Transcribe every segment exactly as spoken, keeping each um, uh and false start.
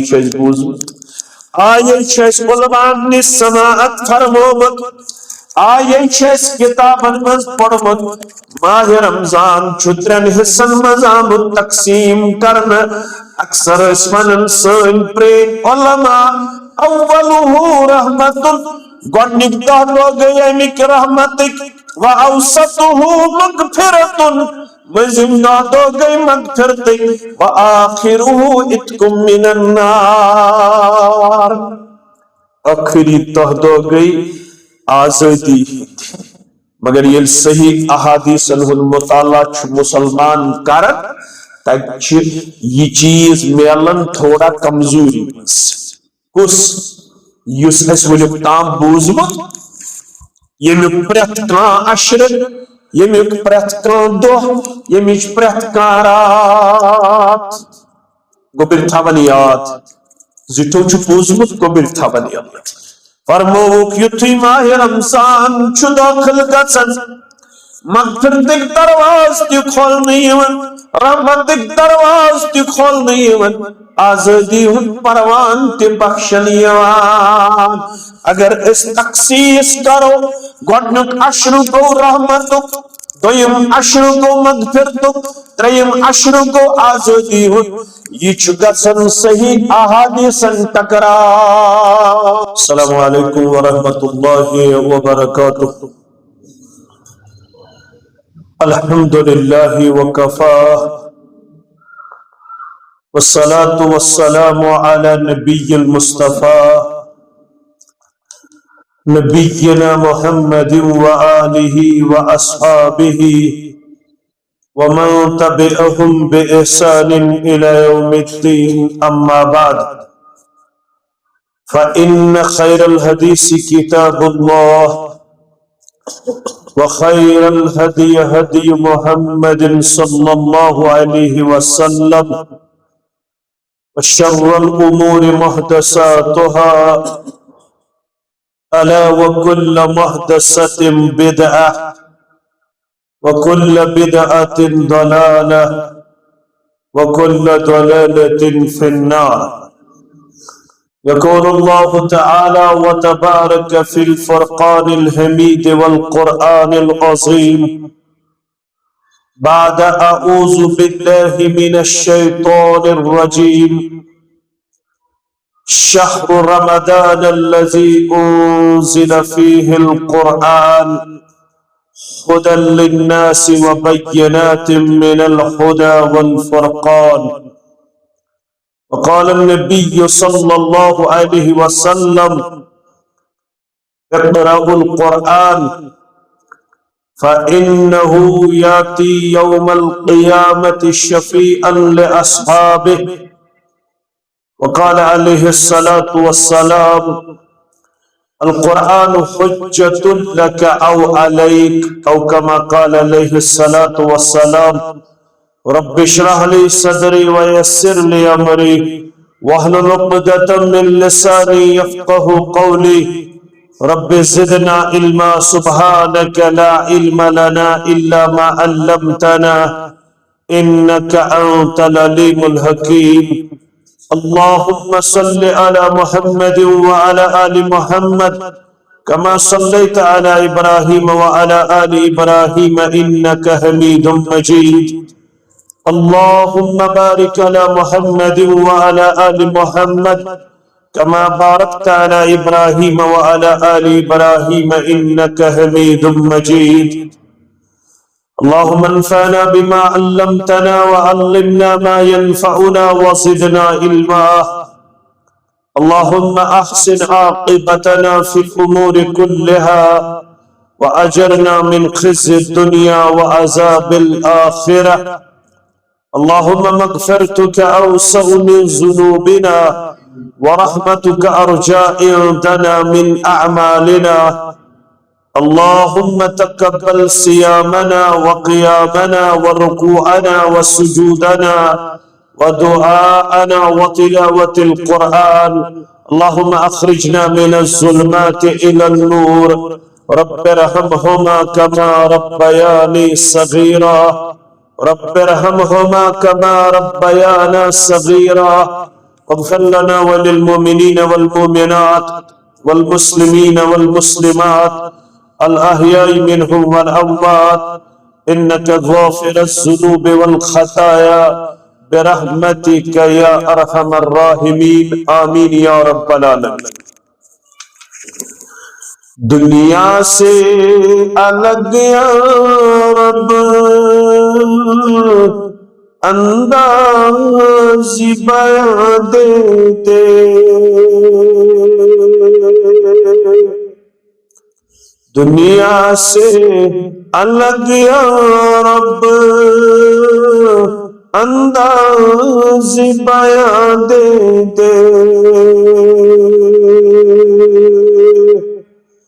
چھُ اَسہِ بوٗزمُت، آیے چھُ اَسہِ علماءن نِش سماعت فرمومُت، آیے چھُ اَسہِ کِتابن منٛز پوٚرمُت۔ ماہِ رمضان چھُ ترٛٮ۪ن حصن منٛز آمُت تقسیٖم کرنہٕ۔ اکثر ٲسۍ ونان سٲنۍ پرٛٲنۍ علماء، "اولہ رحمتن"، گۄڈٕنیُک دَہ دۄہ گٔے اَمِکۍ رحمتٕکۍ، "و اوسطہ مغفرتن"، مٔنٛزِم دَہ دۄہ گٔے مغفرتٕکۍ، "و آخرہ عتق من النار"۔ ٲخری دَہ دۄہ گٔے آزٲدی ہٕنٛدۍ۔ مگر ییٚلہِ صحیح احادیثن ہُنٛد مطالعہ چھُ مُسلمان کران، تَتہِ چھِ یہِ چیٖز میلان تھوڑا کمزوری منٛز۔ کُس؟ یُس اَسہِ وٕنیُک تام بوٗزمُت، ییٚمیُک پرٛٮ۪تھ کانٛہہ عشرٕ، ییٚمیُک پرٛٮ۪تھ کانٛہہ دۄہ، ییٚمِچ پرٛٮ۪تھ کانٛہہ راتھ۔ گوٚبرۍ تھاوان یاد، زِٹھو چھُ بوٗزمُت، گوٚبرۍ تھاوان یاد۔ فرمووُکھ، یُتھُے ماہِ رمضان چھُ دٲخل گژھان، مغفرتٕکۍ دروازٕ تہِ کھولنہٕ یِوان، رحمتٕکۍ دروازٕ تہِ کھولنہٕ یِوان، آزٲدی ہُنٛد پروان تہِ بخشنہٕ یِوان۔ اگر أسۍ تخصیٖص کرو، گۄڈٕنیُک عشرٕ گوٚو رحمتُک، دوٚیِم عشرٕ گوٚو مغفرتُک، ترٛیٚیِم عشرٕ گوٚو آزٲدی ہُنٛد۔ یہِ چھُ گژھان صحیح احادیثن ٹکراو۔ السلام علیکم ورحمۃ اللہ وبرکاتہ۔ الحمد لله وكفى، والصلاة والسلام على النبي المصطفى، نبينا محمد وآله وأصحابه ومن تبعهم بإحسان إلى يوم الدين، أما بعد، فإن خير الحديث كتاب الله، وخير الهدي هدي محمد صلى الله عليه وسلم، وشر الأمور محدثاتها، ألا وكل محدثة بدعة، وكل بدعة ضلالة، وكل ضلالة في النار. يقول الله تعالى وتبارك في الفرقان الحميد والقرآن العظيم، بعد أعوذ بالله من الشيطان الرجيم، شهر رمضان الذي أنزل فيه القرآن هدى للناس وبينات من الهدى والفرقان. وقال النبي صلى الله عليه وسلم، اقرأوا القرآن فإنه يأتي يوم القيامة شفيعا لأصحابه. وقال عليه الصلاة والسلام، القرآن حجة لك أو عليك، أو كما قال عليه الصلاة والسلام. رب اشرح لي صدري ويسر لي أمري واحلل عقدة من لساني يفقه قولي. رب زدنا علما، سبحانك لا علم لنا إلا ما علمتنا إنك أنت العليم الحكيم. اللهم صل على محمد وعلى آل محمد كما صليت على إبراهيم وعلى آل إبراهيم إنك حميد مجيد. اللهم بارك على محمد وعلى آل محمد كما باركت على إبراهيم وعلى آل إبراهيم إنك حميد مجيد. اللهم انفعنا بما علمتنا وعلمنا ما ينفعنا وزدنا علما. اللهم أحسن عاقبتنا في الأمور كلها وأجرنا من خزي الدنيا وعذاب الآخرة. اللهم مغفرتك أوسع من ذنوبنا ورحمتك أرجى عندنا من أعمالنا. اللهم تقبل صيامنا وقيامنا وركوعنا وسجودنا ودعاءنا وتلاوة القرآن. اللهم أخرجنا من الظلمات إلى النور. رب ارحمهما كما ربياني صغيرا. رب ارحمهما كما ربيانا صغيرا. واغفر لنا وللمؤمنين والمؤمنات والمسلمين والمسلمات الأحياء منهم والأموات إنك غافر الذنوب والخطايا برحمتك يا أرحم الراحمين. آمين يا رب العالمين. دنیا سے الگ یا رب، انداز بیاں دے دے۔ دنیا سے الگ یا رب، انداز بیاں دے دے۔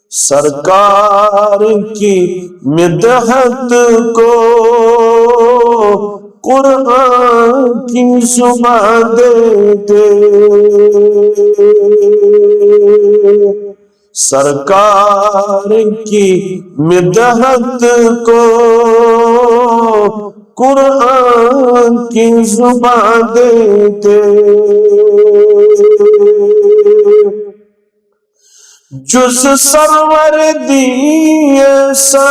سرکار کی مدحت کو قرآن کی زبان دے دے۔ سرکار کی مدحت کو قرآن کی زبان دے دے۔ جز سرور دی ایسا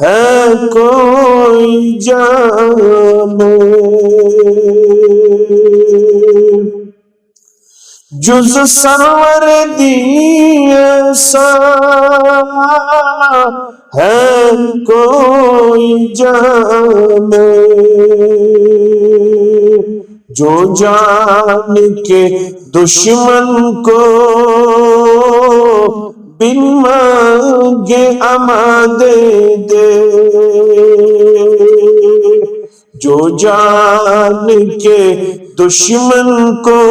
ہے کوئی جہاں میں؟ جز سرور دی ایسا ہے کوئی جہاں میں، جو جان کے دشمن کو بن مانگے امان دے دے۔ جو جان کے دشمن کو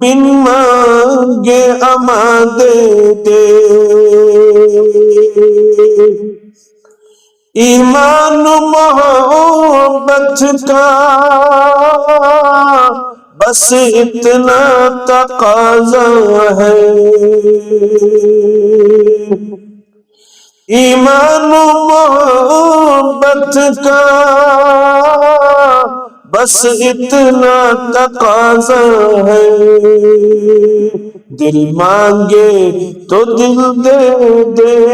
بن مانگے امان دے دے۔ ایمان و محبت کا بس اتنا تقاضا ہے۔ ایمان و محبت کا بس اتنا تقاضا ہے۔ دل مانگے تو دل دے دے،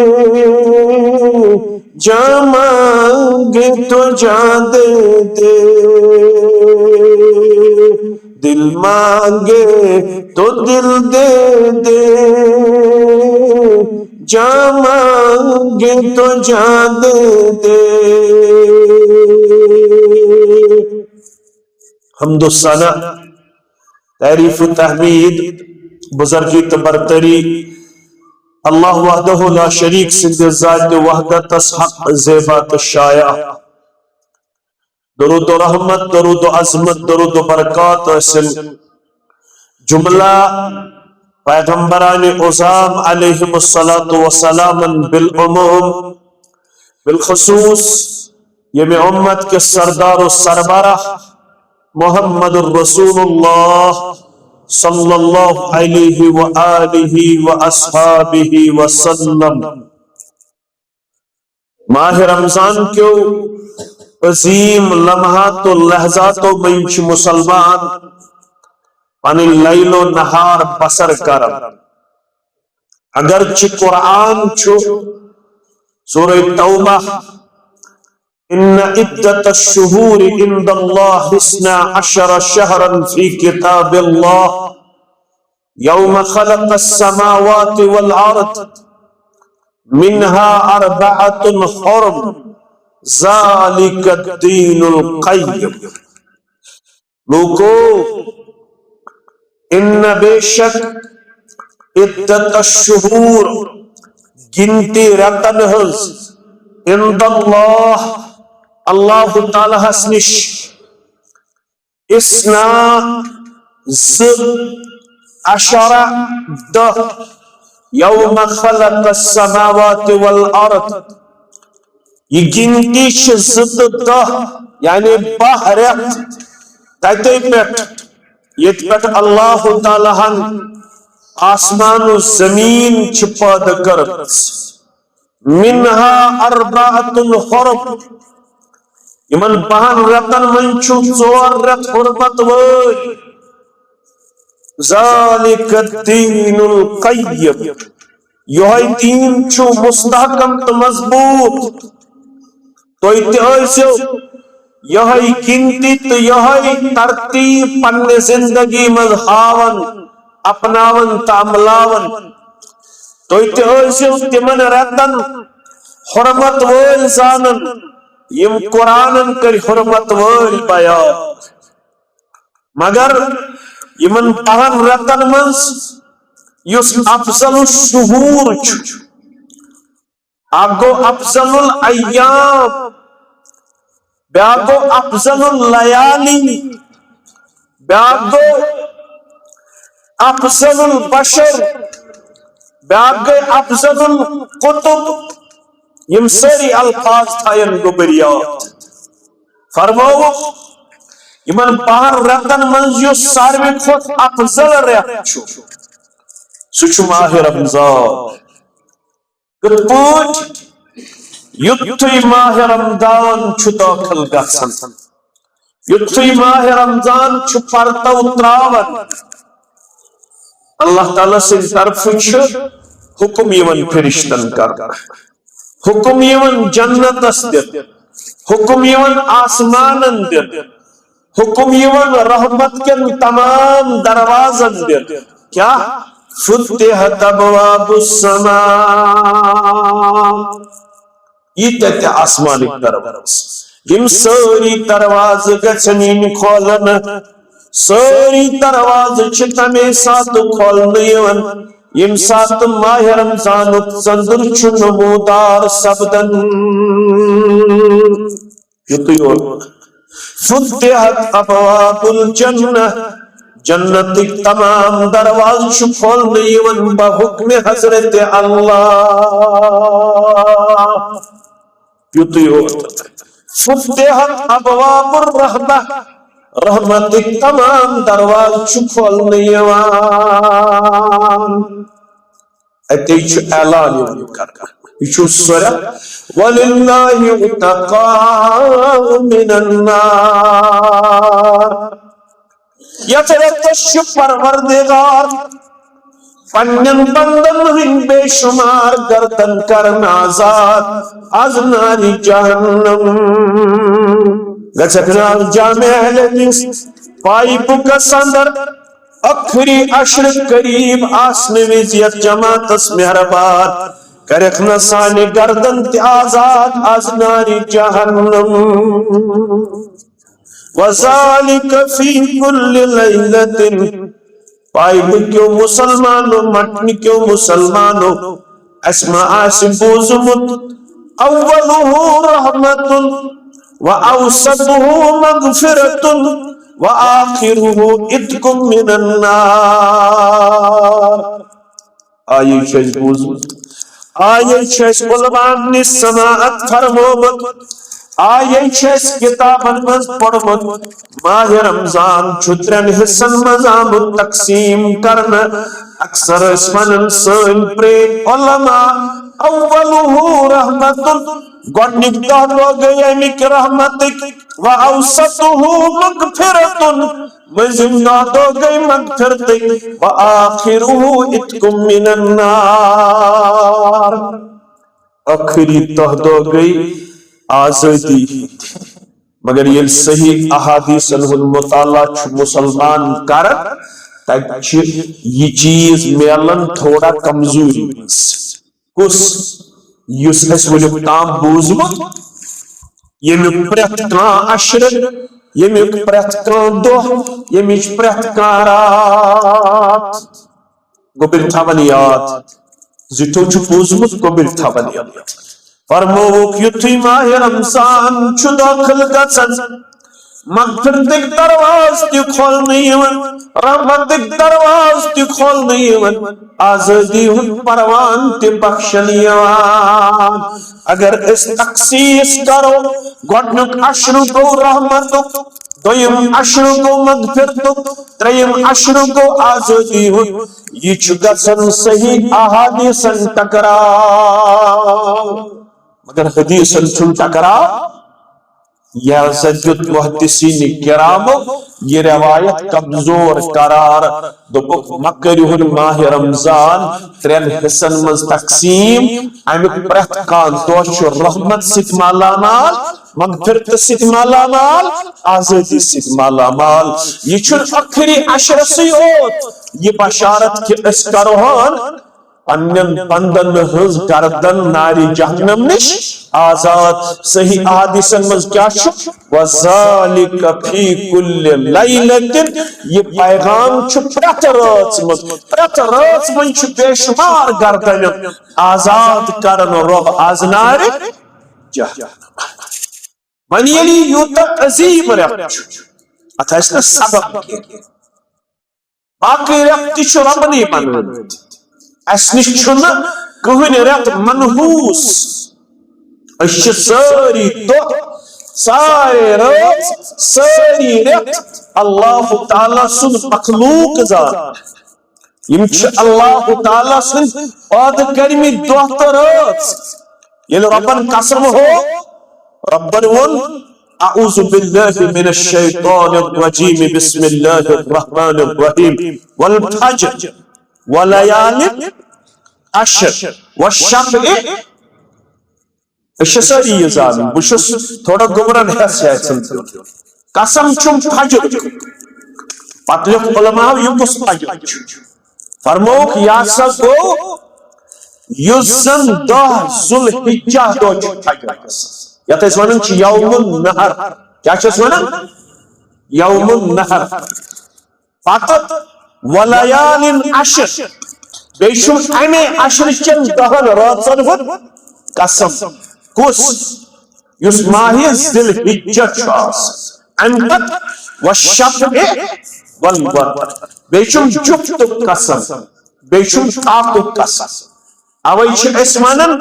جاں مانگے تو جاں دے دے۔ دل مانگے تو دل دے دے، جاں مانگے تو جاں دے دے۔ حمد و ثنا، تعریف و تحمید، بزرگی تہٕ برتری اللہ وحدہ لا شریک سٕنٛدِ ذاتِ وحدتس حق، زیبا تہٕ شایع۔ درود و رحمت، درود و عظمت، درود و برکات ٲسِن جملہ پیغمبران عظام علیہم الصلاۃ والسلام بالعموم، بالخصوص ییٚمہِ امت کِس سردار و سربراہ محمد رسول اللہ صلی اللہ علیہ و آلہ و اصحابہ وسلم۔ ماہ رمضان کیو عظیم لمحات و لحظاتو منٛز چھِ مسلمان پنٕنۍ لیل و نہار بسر کران۔ اگرچہ قرآن چھُ سورہ توبہ، ان عدت الشہور عند اللہ اثنا عشر شہرا فی کتاب اللہ یوم خلق السماوات والارض منها اربعة حرم ذلك الدین القیم۔ لوکو، ان، بے شک، عدت الشہور، گنتی رٮ۪تن ہٕنٛز، عند اللہ، اللہ تعالیٰ ہس نِش، اثنا، زٕ، عشرہ، دہ، یوم خلق السماوات والارض۔ یہ گنتی چھِ زٕ تہٕ دہ، یعنی باہ رٮ۪تھ تتے پٮ۪ٹھ، ییٚتہِ پٮ۪ٹھ اللہ تعالیٰ ہن آسمان و زمین چھِ پٲدٕ کٔرمٕژ۔ منها اربعة حرم، یِمن بَہَن رٮ۪تن منٛز چھُ ژور رٮ۪تھ حرمت وٲلۍ۔ ذالک الدین القیم، یہے دین چھُ مستحکم تہٕ مضبوط۔ تُہۍ تہِ ٲسِو یہے گنتی تہٕ یہے ترتیب پننہِ زندگی منٛز ہاوان، اپناوان تہٕ عملاوان۔ تُہۍ تہِ ٲسِو تِمن رٮ۪تن حرمت وٲلۍ زانان، یِم قرآنن کٔرۍ حرمت وٲلۍ بیان۔ مگر یِمن بَہَن رٮ۪تن منٛز یُس افضل الشہور چھُ، اکھ گوٚو افضل الایام، بیاکھ گوٚو افضل اللیالی، بیاکھ گوٚو افضل البشر، بیاکھ گٔے افضل القطب۔ یِم سٲری الفاظ تھاین گوٚبٕرۍ یاد۔ فرمووُکھ، یِمن بَہَن رٮ۪تن منٛز یُس ساروی کھۄتہٕ افضل رٮ۪تھ چھُ، سُہ چھُ ماہِ رمضان۔ کِتھ پٲٹھۍ؟ یُتھُے ماہِ رمضان چھُ دٲخل گژھان، یُتھُے ماہِ رمضان چھُ پرتو تراوان، اللہ تعالیٰ سٕنٛدِ طرفہٕ چھُ حُکم یِوان فرشتن کرنہٕ، حُکم یِوان جنتس دِنہٕ، حُکم یِوان آسمانن دِنہٕ، حُکم یِوان رحمت کٮ۪ن تمام دروازن دِنہٕ۔ کیٛاہ؟ فتحت ابواب السماء۔ ییٖتیٛاہ تہِ آسمانٕکۍ دروازٕ، یِم سٲری دروازٕ گژھن یِنۍ کھولنہٕ۔ سٲری دروازٕ چھِ تَمے ساتہٕ کھولنہٕ یِوان، ییٚمہِ ساتہٕ ماہِ رمضانُک ژٔنٛدٕر چھُ نمودار سپدان۔ یُتُے یوت۔ فتحت ابواب الجنہ، جنتٕکۍ تمام دروازٕ چھِ کھولنہٕ یِوان بحکمِ حضرت اللہ۔ یُتُے یوت۔ فتحت ابواب الرحمہ، رحمتٕکۍ تمام دروازٕ چھِ کھولنہٕ یِوان۔ اتے چھُ اعلان یِوان کرنہٕ۔ یہِ چھُ سورہ، وللہ عتقاء من النار۔ یتھ رٮ۪تس چھُ پروردگار پننٮ۪ن بندن ہٕنٛدۍ بے شمار گردن کرن آزاد از نارِ جہنم۔ گژھکھ نار جامع اہل حدیث پائی بُکس اندر ٲخری عشر قریب آسنہٕ وِزِ یتھ جماعتس مہربان کرکھ نہ سانہِ گردن تہِ آزاد از نارِ جہنم۔ وذالک فی کل لیلۃ۔ پائی بُکیو مسلمانو، مٹنکیو مسلمانو، اسہِ ما آسہِ بوٗزمُت، اولہ رحمت و اوسطہ مغفرۃ و آخرہ عتق من النار۔ آیے چھُ اَسہِ بوٗزمُت، آیے چھُ اَسہِ علماءن نِش سماعت فرمومُت، آیے چھُ اَسہِ کِتابن منٛز پوٚرمُت۔ ماہِ رمضان چھُ ترٛٮ۪ن حصن منٛز آمُت تقسیٖم کرنہٕ۔ اکثر ٲسۍ ونان سٲنۍ پرٛٲنۍ علماء، اولہ رحمت، گۄڈٕنِکۍ دَہ دۄہ گٔے اَمِکۍ رحمتٕکۍ، و اوسطہ مغفرۃ، مٔنٛزِم دَہ دۄہ گٔے مغفرتٕکۍ، و آخرہ عتق من النار، ٲخری دَہ دۄہ گٔے آزٲدی ہٕنٛدۍ۔ مگر ییٚلہِ صحیح احادیثن ہُنٛد مطالعہ چھُ مسلمان کران، تتہِ چھِ یہِ چیٖز میلان تھوڑا کمزوری منٛز۔ کُس؟ یُس اَسہِ وُنیُک تام بوٗزمُت، ییٚمیُک پرٛٮ۪تھ کانٛہہ عشرٕ، ییٚمیُک پرٛٮ۪تھ کانٛہہ دۄہ، ییٚمِچ پرٛٮ۪تھ کانٛہہ راتھ۔ گوٚبٕرۍ تھاوان یاد، زِٹھیو چھُ بوٗزمُت، گوٚبٕرۍ تھاوان یاد۔ فرمووُکھ، یُتھُے ماہِ رمضان چھُ دٲخل گژھان، مغفرتٕکۍ دروازٕ تہِ کھولنہٕ یِوان، رحمتٕکۍ دروازٕ تہِ کھولنہٕ یِوان، آزٲدی ہُنٛد پروان تہِ بخشنہٕ یِوان۔ اگر أسۍ تخصیٖص کرو، گۄڈٕنیُک عشرٕ گوٚو رحمتُک، دوٚیِم عشرٕ گوٚو مغفرتُک، ترٛیٚیِم عشرٕ گوٚو آزٲدی ہُنٛد۔ یہِ چھُ گژھان صحیح احادیثن ٹکراو، مگر حدیثن چھُنہٕ ٹکراو۔ یہِ ہسا دیُت محدثین کرامو یہِ روایت کمزور قرار۔ دوٚپُکھ، مہ کٔرِہُن ماہِ رمضان ترٛٮ۪ن حصن منٛز تقسیٖم۔ امیُک پرٛٮ۪تھ کانٛہہ دۄہ چھُ رحمت سۭتۍ مالا مال، مغفرت سۭتۍ مالا مال، آزٲدی سۭتۍ مالا مال۔ یہِ چھُنہٕ ٲخری عشرسٕے یوت یہِ بشارت کہِ أسۍ کرہون پننٮ۪ن بندن ہٕنٛز گردن نارِ جہنم نِش آزاد۔ صحیح احادیثن منٛز کیٛاہ چھُ؟ وذالک فی کل لیلۃ۔ یہِ پیغام چھُ پرٛٮ۪تھ رٲژ منٛز، پرٛٮ۪تھ رٲژ منٛز چھُ بے شمار گردنن آزاد کران رۄب از نارِ جہنم۔ وۄنۍ ییٚلہِ یہِ یوٗتاہ عظیٖم رٮ۪تھ چھُ، اتھ آسہِ نہٕ سبب کینٛہہ۔ باقٕے رٮ۪تھ تہِ چھِ رۄبنٕے بنٲومٕتۍ۔ اسہِ نِش چھُنہٕ کٕہٕنۍ رٮ۪تھ منحوٗس۔ أسۍ چھِ سٲری دۄہ، سارے رٲژ، سٲری رٮ۪تھ اللہ تعالیٰ سُنٛد مخلوق زانان۔ یِم چھِ اللہ تعالیٰ سٕنٛدۍ پٲدٕ کٔرمٕتۍ دۄہ تہٕ رٲژ۔ ییٚلہِ رۄبن قسم ہوو، رۄبن ووٚن، اعوذ باللہ من الشیطان الرجیم، بسم اللہ الرحمن الرحیم، والفجر، ولیال عشر، والشفع۔ أسۍ چھِ سٲری یہِ زانان، بہٕ چھُس تھوڑا گوٚبرن ہٮ۪س ہٮ۪س۔ قسم چھُم فجر۔ پتہٕ لیوٚکھ علماہو، یہِ کُس فجر چھُ؟ فرمووُکھ، یہِ ہسا گوٚو یُس زن دَہ ذوالحجہ دۄہ چھُ فجر۔ یتھ أسۍ ونان چھِ یوم النحر۔ کیٛاہ چھِ أسۍ ونان؟ یوم النحر۔ پتہٕ ولیال عشر، بیٚیہِ چھُم امے عشرٕ چٮ۪ن دہن رٲژن ہُنٛد قسم۔ کُس؟ یُس ماہِ ذی الحجہ چھُ آسان۔ امہِ پتہٕ والشفع والوتر، بیٚیہِ چھُم جُپتُک قسم، بیٚیہِ چھُم طاقُک قسم۔ اوے چھِ أسۍ ونان،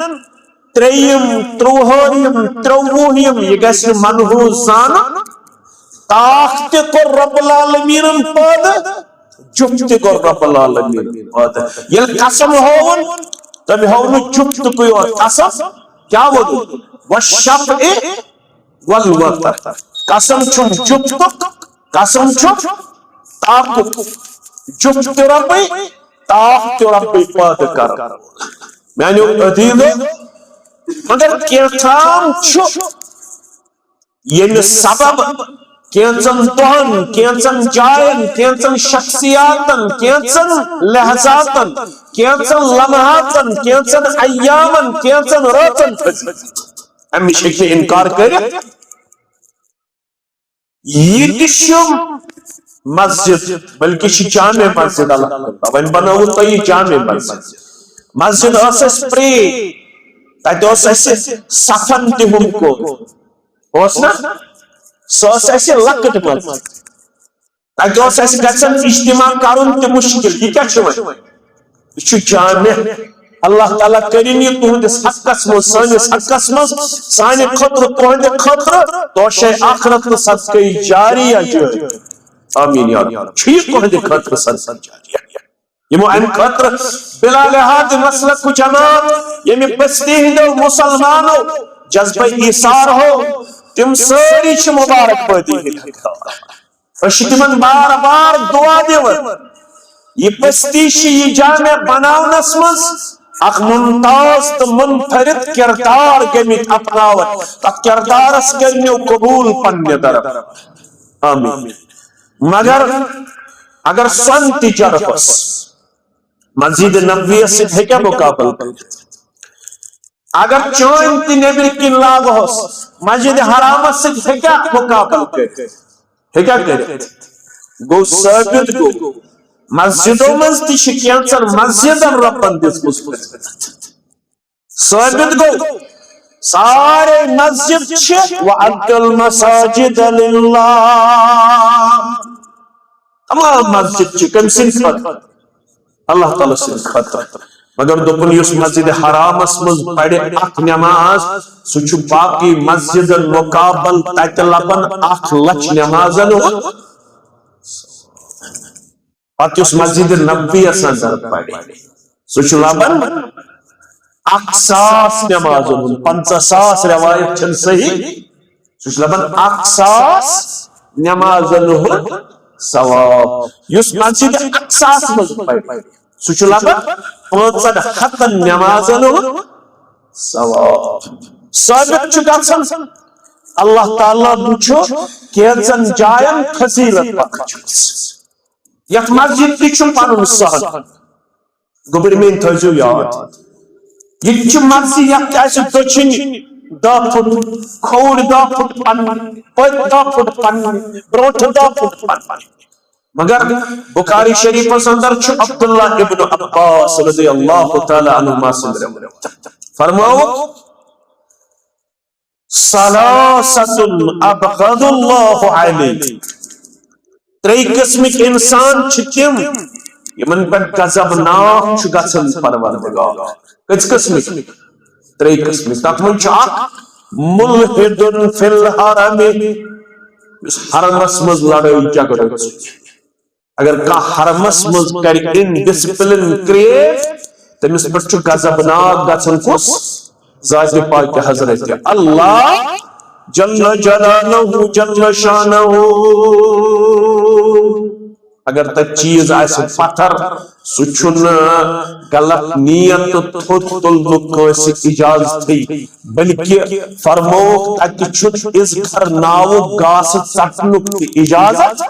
ترٛیٚیِم، ترٛوہٲیِم، ترٛووُہِم، یہِ گژھِ نہٕ منحوس زانُن۔ طاق تہِ کوٚر رب العالمیٖنن پٲدٕ، جُپت تہِ کوٚر رب العالمیٖنن پٲدٕ۔ ییٚلہِ قسم ہووُن، تٔمۍ ہوو نہٕ جُپتُکُے یوت قسم، کیٛاہ ووٚنُن؟ والشفع والوتر۔ قسم چھُم جُپتُک، قسم چھُم طاقُک۔ جُپت تہِ رۄبٕے، طاق تہِ رۄبٕے پٲدٕ کرن۔ میانیو عزیزو، مگر کینٛژھام چھُ ییٚمہِ سبب کینٛژن دۄہن، کینٛژن جاین، کینٛژن شخصیاتن، کینٛژن لحظاتن، کینٛژن لمحاتن، کینٛژن ایامن، کینٛژن رٲژن پھٔسۍ۔ امہِ نِش ہیٚکہِ نہٕ انکار کٔرِتھ۔ یہِ تہِ چھِ مسجد، بلکہِ چھِ جامع مسجد الحمدللہ۔ وۄنۍ بنٲوٕو تۄہہِ یہِ جامع مسجد۔ مسجد ٲس اَسہِ پرٛے، تَتہِ اوس اَسہِ صفن تہِ ہُم کوٚت۔ اوس نا؟ سۄ ٲس اَسہِ لۄکٕٹ مسجد۔ تَتہِ اوس اَسہِ گژھان اجتماع کَرُن تہِ مُشکِل۔ یہِ کیٛاہ چھُ وۄنۍ؟ یہِ چھُ جامع۔ اللہ تعالیٰ کٔرِن یہِ تُہٕنٛدِس حقس منٛز، سٲنِس حقس منٛز، سانہِ خٲطرٕ، تُہٕنٛدِ خٲطرٕ توشے آخرت تہٕ صدقے جاریہ جٲری۔ آمین یا رب۔ چھُ یہِ تُہٕنٛدِ خٲطرٕ صدقے جاریہ۔ یِمو اَمہِ خٲطرٕ بلا لحاظ مسلک و جماعت، ییٚمہِ بستی ہٕنٛدیو مسلمانو جذبہ ایثار ہو، تِم سٲری چھِ مبارک بٲدی ہٕنٛدۍ حقدار۔ أسۍ چھِ تِمن بار بار دعا دِوان۔ یہِ بستی چھِ یہِ جامع بناونس منٛز اکھ ممتاز تہٕ منفرد کردار گٔمٕتۍ اپناوان۔ تتھ کردارس کٔرِو قبول پننہِ طرف۔ آمین۔ مگر اگر سۄن تہِ جرہوس، مسجد نبویس سۭتۍ ہیٚکیٛاہ مقابلہٕ کٔرِتھ؟ اگر چٲنۍ تہِ نیٚبرۍ کِنۍ لاگہوس، مسجد حرامس سۭتۍ ہیٚکیٛاہ مقابلہٕ کٔرِتھ؟ ہیٚکیٛاہ کٔرِتھ؟ گوٚو، ثٲبت گوٚو، مسجدو منٛز تہِ چھِ کینٛژن مسجدن رۄبن دِژمٕژ فضیلت۔ ثٲبت گوٚو، سارے مسجد چھِ، وَأَنَّ الْمَسَاجِدَ لِلَّهِ۔ تمام مسجد چھِ کٔمۍ سٕنٛدِ خٲطرٕ؟ اللہ تعالیٰ سٕنٛدِ خٲطرٕ۔ مگر دوٚپُن، یُس مسجد حرامس منٛز پرِ اکھ نماز، سُہ چھُ باقی مسجدن مقابل تتہِ لبن اکھ لچھ نمازن ہُنٛد۔ پتہٕ یُس مسجد نبویس اندر پرِ، سُہ چھُ لبن اکھ ساس نمازن ہُنٛد۔ پنژاہ ساس روایت چھنہٕ صحیح، سُہ چھُ لبان اکھ ساس نمازن ہُنٛد ثواب۔ یُس مسجد اقصاہس منٛز پرِ، سُہ چھُ لبان پانٛژن ہتن نمازن ہُنٛد ثواب۔ ثٲبت چھُ گژھان، اللہ تعالیٰ چھُ کینٛژن جاین فضیلت بخشمٕژ۔ یتھ مسجد تہِ چھُ پنُن سہن۔ گوٚبرۍ میٲنۍ، تھٲیزیو یاد، یہِ تہِ چھِ مرضی، یتھ تہِ آسہِ دٔچھِنۍ دَہ فُٹ، کھووُر دَہ فُٹ پننہِ، پٔتۍ دَہ فُٹ پننہِ، برونٛٹھٕ دَہ فُٹ پننہِ۔ مگر بخاری شریفس اندر چھُ عبداللہ ابن عباس رضی اللہ تعالیٰ عنہما سٕنٛدِ روایت۔ فرماوُکھ، ثلاثة أبغض الله عليه۔ ترٛےٚ قٕسمٕکۍ انسان چھِ تِم، یِمن پٮ۪ٹھ غضبناک چھُ گژھان پروردگار۔ کٔژ قٕسمٕکۍ؟ ترٛےٚ قٕسمٕکۍ۔ تتھ منٛز چھُ اکھ، ملحد فی الحرم، یُس حرمس منٛز لڑٲے جھگڑٕ چھُ۔ اگر کانٛہہ حرمس منٛز کرِ indiscipline create، تٔمِس پٮ۪ٹھ چھُ غضبناک گژھان کُس؟ ذاتِ پاکِ حضرت اللہ جل جلالہ جل شانہ۔ اگر تتہِ چیز آسہِ پتھر، سُہ چھُنہٕ غلط نیت تہٕ تھوٚد تُلنُک کٲنٛسہِ اجازتھٕے، بلکہِ فرمووُکھ، تتہِ چھُ اِذخر ناوُک گاسہٕ ژٹنُک تہِ اجازت۔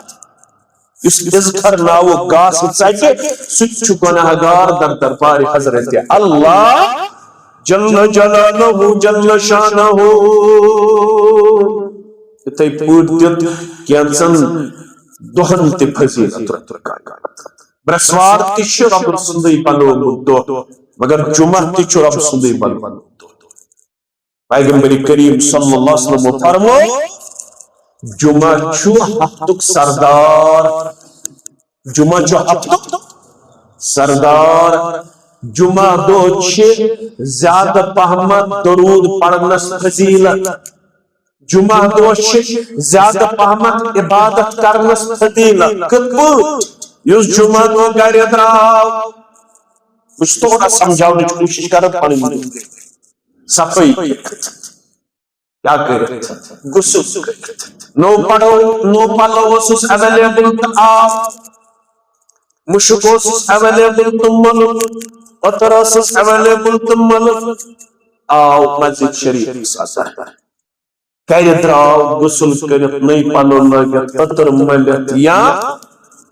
یُس اِذخر ناوُک گاسہٕ ژٹہِ، سُہ تہِ چھُ گۄناہ گار در دربارِ حضرت اللہ جل جلالہ جل شانہ۔ یِتھے پٲٹھۍ دیُت کینٛژن دۄہن تہِ فضیلت۔ برٛٮ۪سوار تہِ چھُ رۄب سُنٛدُے بنوومُت دۄہ، مگر جمعہ تہِ چھُ رۄب سُنٛدُے بنوومُت دۄہ۔ پیغمبر کریم صلی اللہ علیہ وسلم فرمو، جمعہ چھُ ہفتُک سردار۔ جمعہ چھُ ہفتُک سردار۔ جمعہ دۄہ چھِ زیادٕ پہمتھ درود پرنس فضیلت۔ جمعہ دۄہ چھِ زیادٕ پہمتھ عبادت کرنس فضیلت۔ کِتھ پٲٹھۍ؟ یُس جمعہ دۄہ گرِ درٛاو، بہٕ چھُس تھوڑا سمجھاونٕچ کوٗشِش کران پنٕنۍ۔ صفٲیی کٔرِتھ۔ کیٛاہ کٔرِتھ؟ غسل کٔرِتھ۔ نوٚو پلو، نوٚو پلو اوسُس available تہٕ آو۔ مُشُک اوسُس available تہٕ مۄلُک۔ عطر اوسُس available تہٕ مۄلُک۔ آو مسجد شریفس اندر۔ گرِ درٛاو غسل کٔرِتھ، نٔے پلو لٲگِتھ، عطر مٔلِتھ یا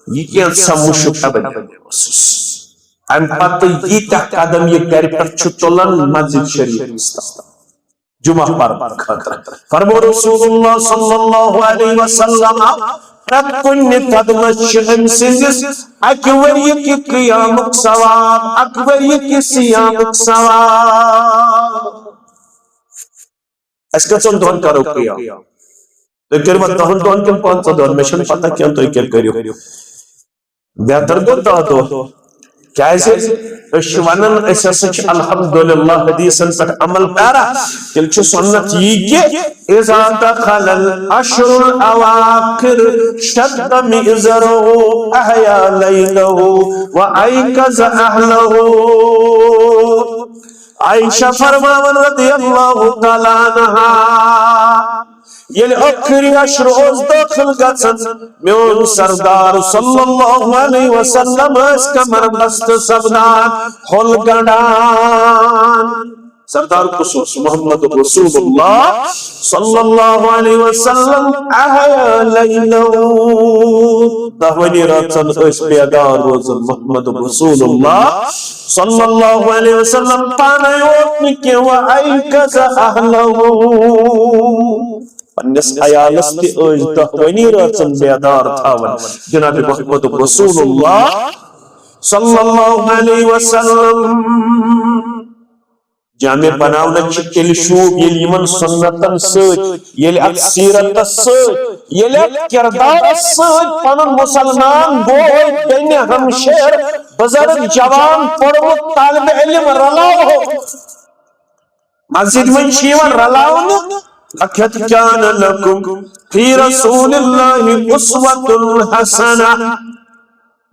یہِ کینٛژھا مُشُک available اوسُس۔ امہِ پتہٕ ییٖتیٛاہ قدم یہِ گرِ پٮ۪ٹھ چھُ تُلان مسجد شریفس تام جمعہ پرنہٕ خٲطرٕ۔ فرمو رسول اللہ صلی اللہ علیہ وسلم، پرٛٮ۪تھ کُنہِ قدمس چھِ أمۍ سٕنٛدِس اکہِ ؤریہِ کہِ قیامُک ثواب، اکہِ ؤریہِ کہِ صیامُک ثواب۔ أسۍ کٔژن دۄہن کرو قیام؟ تُہۍ کٔرِوا دَہن دۄہن کِنہٕ پنٛژاہ دۄہن؟ مےٚ چھَنہٕ پتہ کینٛہہ تُہۍ کیٛاہ کٔرِو۔ بہتر گوٚو دَہ دۄہ۔ کیٛازِ؟ أسۍ چھِ ونان، أسۍ ہسا چھِ الحمدللہ حدیثن پٮ۪ٹھ عمل کران۔ تیٚلہِ چھُ سُنت یی کہِ اذا دخل العشر الاواخر شد مئزره احیا لیله وایقظ اهله۔ عائشہ فرماوان رضی اللہ تعالیٰ عنہا، ییٚلہِ ٲخری عشر اوس دٲخل گژھان، میون سردار صلی اللہ علیہ وسلم ٲسۍ کمر بست سپدان، ہۄل گنڈان۔ سردار کُس اوس؟ محمد رسول اللہ صلی اللہ علیہ وسلم۔ احیا لیلہ، دہوٲنی رٲژن ٲسۍ بیدار روزان محمد رسول اللہ صلی اللہ علیہ وسلم۔ پانے یوت نہٕ کینٛہہ، وایقظ اہلہ، پننِس عیالس تہِ ٲسۍ دہوٲنی رٲژن بیدار تھاوان جناب محمد رسول اللہ صلی اللہ علیہ وسلم۔ جامع بناونہٕ چھِ تیٚلہِ شوٗب، ییٚلہِ یِمن سُنتن سۭتۍ، ییٚلہِ اتھ سیرتس سۭتۍ، ییٚلہِ اتھ کردارس سۭتۍ پنُن مسلمان بوے، بیٚنہِ، ہمشیر، بزرگ، جوان، پوٚرمُت طالب علم رلاوہوکھ۔ مسجد منٛز چھِ یِوان رلاونہٕ، لقد کان لکم فی رسول اللہ اسوۃ حسنہ۔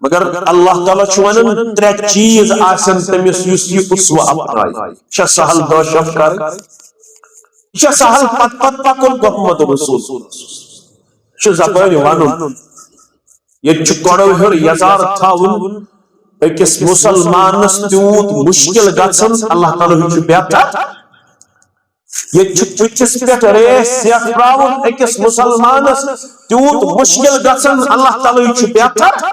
مگر اللہ تعالیٰ چھُ ونان، ترٛےٚ چیٖز آسن تٔمِس یُس یہِ اسوہ اپنایہِ۔ چھا سہل دٲشف کرٕنۍ؟ یہِ چھا سہل پتہٕ پتہٕ پکُن محمد رسول؟ یہِ چھُ زبٲنۍ ونُن۔ ییٚتہِ چھُ گۄڈو ہیوٚر یزار تھاوُن۔ أکِس مسلمانس تیوٗت مشکل گژھُن، اللہ تعالیٰ ہٕے چھُ بہتر۔ ییٚتہِ چھُ بٕتھِس پٮ۪ٹھ ریش سیکھ ترٛاوُن أکِس مسلمانس تیوٗت مشکل گژھُن، اللہ تعالیٰ ہٕے چھُ بہتر۔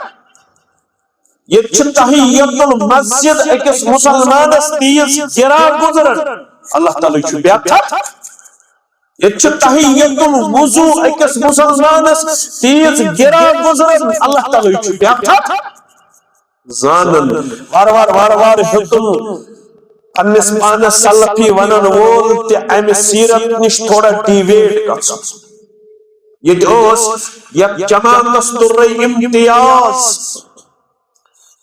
ییٚتہِ چھُ تحیت المسجد أکِس مسلمانس تیز گرا گُزران، اللہ تعالیٰ ہٕے چھُ بہتر۔ ییٚتہِ چھُ تحیت الوضو أکِس مسلمانس تیز گرا گُزران، اللہ تعالیٰ ہٕے چھُ بہتر۔ زانن۔ وارٕ وارٕ وارٕ وارٕ ہیوٚتُن پننِس پانس سلفی ونن وول تہِ امہِ سیرت نِش تھوڑا ڈیویٹ گژھُن۔ ییٚتہِ اوس یتھ جماعتس تُرے امتیاز۔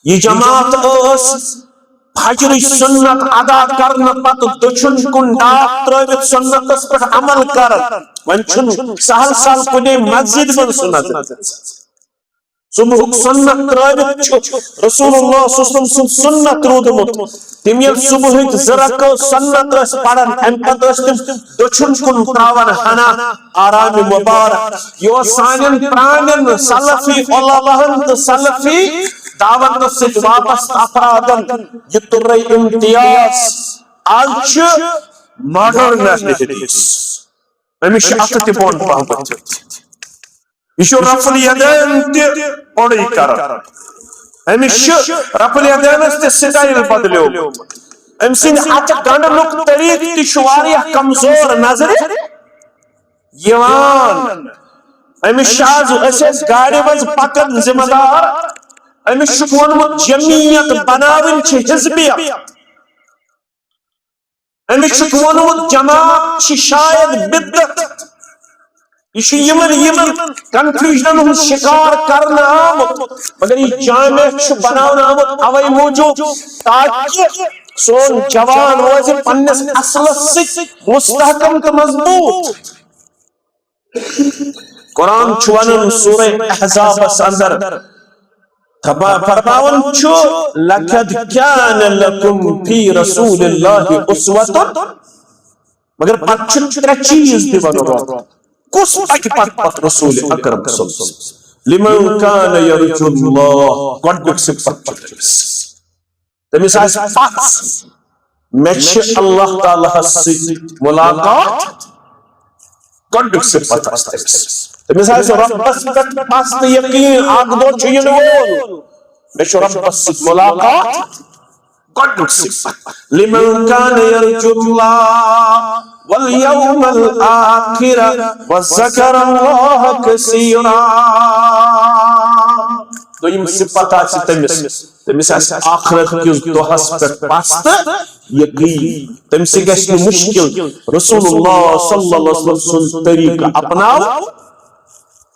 یہِ جماعت ٲس فجرٕچ سنت ادا کرنہٕ پتہٕ دٔچھُن کُن ڈاکھ ترٲوِتھ سنتس پٮ۪ٹھ عمل کران۔ وۄنۍ چھُنہٕ سہل سہل کُنے مسجد منٛز سُہ نظر۔ صبحُک سنت ترٲوِتھ چھُ رسول اللہ صلی اللہ علیہ وسلم سُنٛد سنت روٗدمُت۔ تِم ییٚلہِ صبحٕکۍ زٕ رکعت سنت ٲسۍ پران، امہِ پتہٕ ٲسۍ تِم دٔچھُن کُن تراوان ہنا آرام مبارک۔ یہِ اوس سانٮ۪ن پرانٮ۪ن سلفی علماہن تہٕ سلفی دعوتس سۭتۍ وابستہٕ افرادن یہِ تُرے امتیاز۔ آز چھُ ماڈرن اہل حدیث، أمِس چھُ اَتھٕ تہِ بۄن پہمتھ۔ یہِ چھُ رفع الیدین تہِ اوٚڑُے کران۔ أمِس چھُ رفع الیدینس تہِ سٹایل بدلیومُت۔ أمۍ سٕنٛدِ اَتھٕ گنڈنُک طریٖقہٕ تہِ چھُ واریاہ کمزور نظرِ یِوان۔ أمِس چھُ آز، أسۍ ٲسۍ گاڑِ منٛز پکان ذمہ دار، أمِس چھُکھ ووٚنمُت جمعیت بناوٕنۍ چھِ حزبیت۔ أمِس چھُکھ ووٚنمُت جماعت چھِ شاید بدعت۔ یہِ چھُ یِمن، یِمن کنفیوژنن ہُنٛد شکار کرنہٕ آمُت، مگر یہِ جامع چھُ بناونہٕ آمُت اوے موٗجوٗب تاکہِ سون جوان روزِ پننِس اصلس سۭتۍ مستحکم تہٕ مضبوٗط۔ قرآن چھُ ونان سورہ احزابس اندر، تبا-، فرماوان چھُ، "لقد كان لكم في رسول الله أسوة"، مگر پتہٕ چھِ ترٛےٚ چیٖز دِوان رۄب۔ کُس پکہِ پتہٕ پتہٕ رسول اکرم صلی اللہ علیہ وسلم؟ "لمن كان يرجو الله"، گۄڈٕنیُک صفت چھُ تٔمِس۔ تٔمِس آسہِ پژھ، مےٚ چھِ اللہ تعالیٰ ہس سۭتۍ ملاقات۔ گۄڈٕنیُک صفت آسہِ تٔمِس۔ تٔمِس آسہِ رۄبس پٮ۪ٹھ پژھ تہٕ یقین، اکھ دۄہ چھُ یِنہٕ وول، مےٚ چھُ رۄبس سۭتۍ ملاقات۔ گۄڈٕنیُک صفت۔ لمن كان يرجو الله واليوم الآخر وذكر الله كثيرا۔ دوٚیِم صفت آسہِ تٔمِس، تٔمِس آسہِ آخرت کِس دۄہس پٮ۪ٹھ پژھ تہٕ یقین۔ تٔمِس گژھِ نہٕ مُشکِل رسول اللہ صلی اللہ علیہ وسلم سُنٛد طریٖقہٕ اپناو۔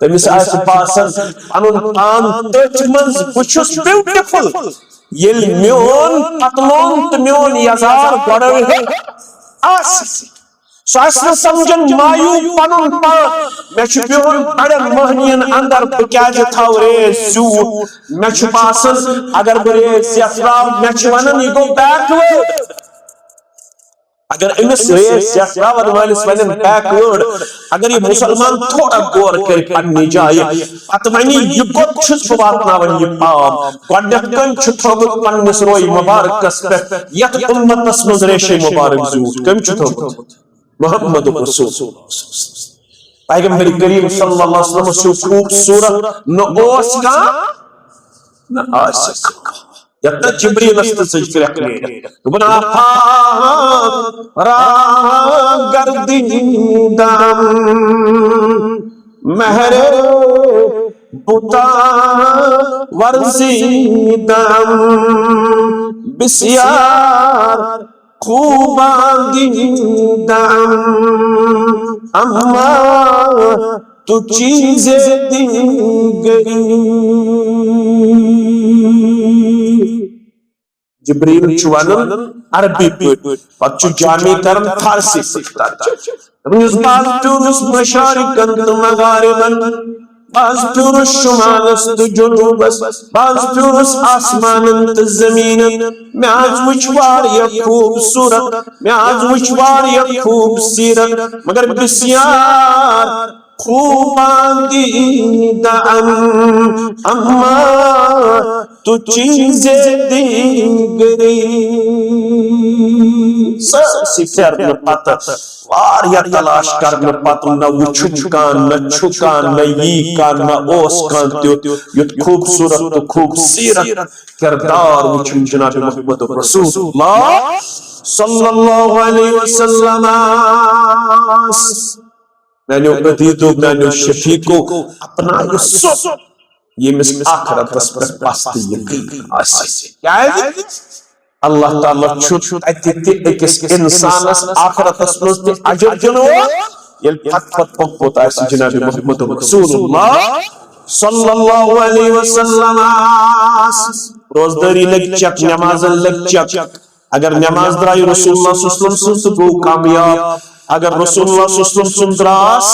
تٔمِس آسہِ باسان پنُن پان تٔتھۍ منٛز، بہٕ چھُس beautiful۔ ییٚلہِ میون پتلون تہٕ میون یزار گۄڈٕ آسہِ، سُہ آسہِ نہٕ سمجھان مایوب پنُن پان۔ مےٚ چھُ بِہُن بڑٮ۪ن مہنین اندر، بہٕ کیازِ تھاوٕ ریش زیوٗٹھ؟ مےٚ چھُ باسان اگر بہٕ ریش زیٹھ تراوٕ، مےٚ چھِ ونان یہِ گوٚو backward۔ اگر أمِس ریش زیٹھ تراون وٲلِس ونن backward، اگر یہِ مسلمان تھوڑا غور کرِ پننہِ جایہِ، پتہٕ ونہِ یہِ کوٚت چھُس بہٕ واتناوان یہِ پام؟ گۄڈنیتھ کٔمۍ چھُ تھوٚومُت پننِس روے مبارکس پٮ۪ٹھ یتھ امتس منٛز ریشے مبارک زیوٗٹھ؟ کٔمۍ چھُ تھوٚومُت؟ محمد رسول۔ پیغمبر کریم صلی اللہ علیہ وسلم چھُ خوبصورت، نہ اوس کانٛہہ، نہ آسہِ کانٛہہ۔ یتھ نہٕ جبریلس تہِ سُہ کرٛٮ۪کھ نیرِ۔ دوٚپُن، آفاق راہ گردیدم، مہر بتا ورزیدم، بسیار خوبان دیدم، اما تو چیز دیگری۔ جبریل چھُ ونان عربی پٲٹھۍ، پتہٕ چھُ جامع کران فارسی پٲٹھۍ ترجمہٕ۔ دوٚپُن، یُس بہٕ آز ٹوٗرس مشارقن تہٕ مغاربن، بہٕ حظ پھیوٗرُس شُمالس تہٕ جنوٗبس، بہٕ حظ پھیوٗرُس آسمانن تہٕ زٔمیٖنن۔ مےٚ حظ وٕچھ واریاہ خوٗبصوٗرت، مےٚ حظ وٕچھ واریاہ خوٗبصیٖرت، مگر بسیار خوبان دیدن اما تو چیز دیگری۔ سٲرسٕے پھیرنہٕ پتہٕ، واریاہ تلاش کرنہٕ پتہٕ، نہ وٕچھُم کانٛہہ، نہ چھُ کانٛہہ، نہ یی کانٛہہ، نہ اوس کانٛہہ تیُتھ، یُتھ خوٗبصوٗرت تہٕ خوٗبصیٖرت کردار وٕچھُم جناب محمد رسول اللہ صلی اللہ علیہ وسلم۔ میانیو عزیزو، میانیو شفیقو، اپنایو سُہ، ییٚمِس آخرتس پٮ۪ٹھ پستہٕ یقین آسہِ۔ کیازِ؟ اللہ تعالیٰ چھُ تتہِ تہِ أکِس انسانس آخرتس منٛز تہِ اجر دِنہٕ وول، ییٚلہِ پتھ پتھ پوٚکمُت آسہِ جناب محمد رسول اللہ صلی اللہ علیہ وسلم۔ روزدٲری لگہِ چیک، نمازن لگہِ چیک۔ اگر نماز درٛایہِ رسول اللہ صلی اللہ علیہ وسلم سٕنٛز تہٕ گوٚو کامیاب۔ اگر رسول اللہ صلی اللہ علیہ وسلم سُنٛد درٛاس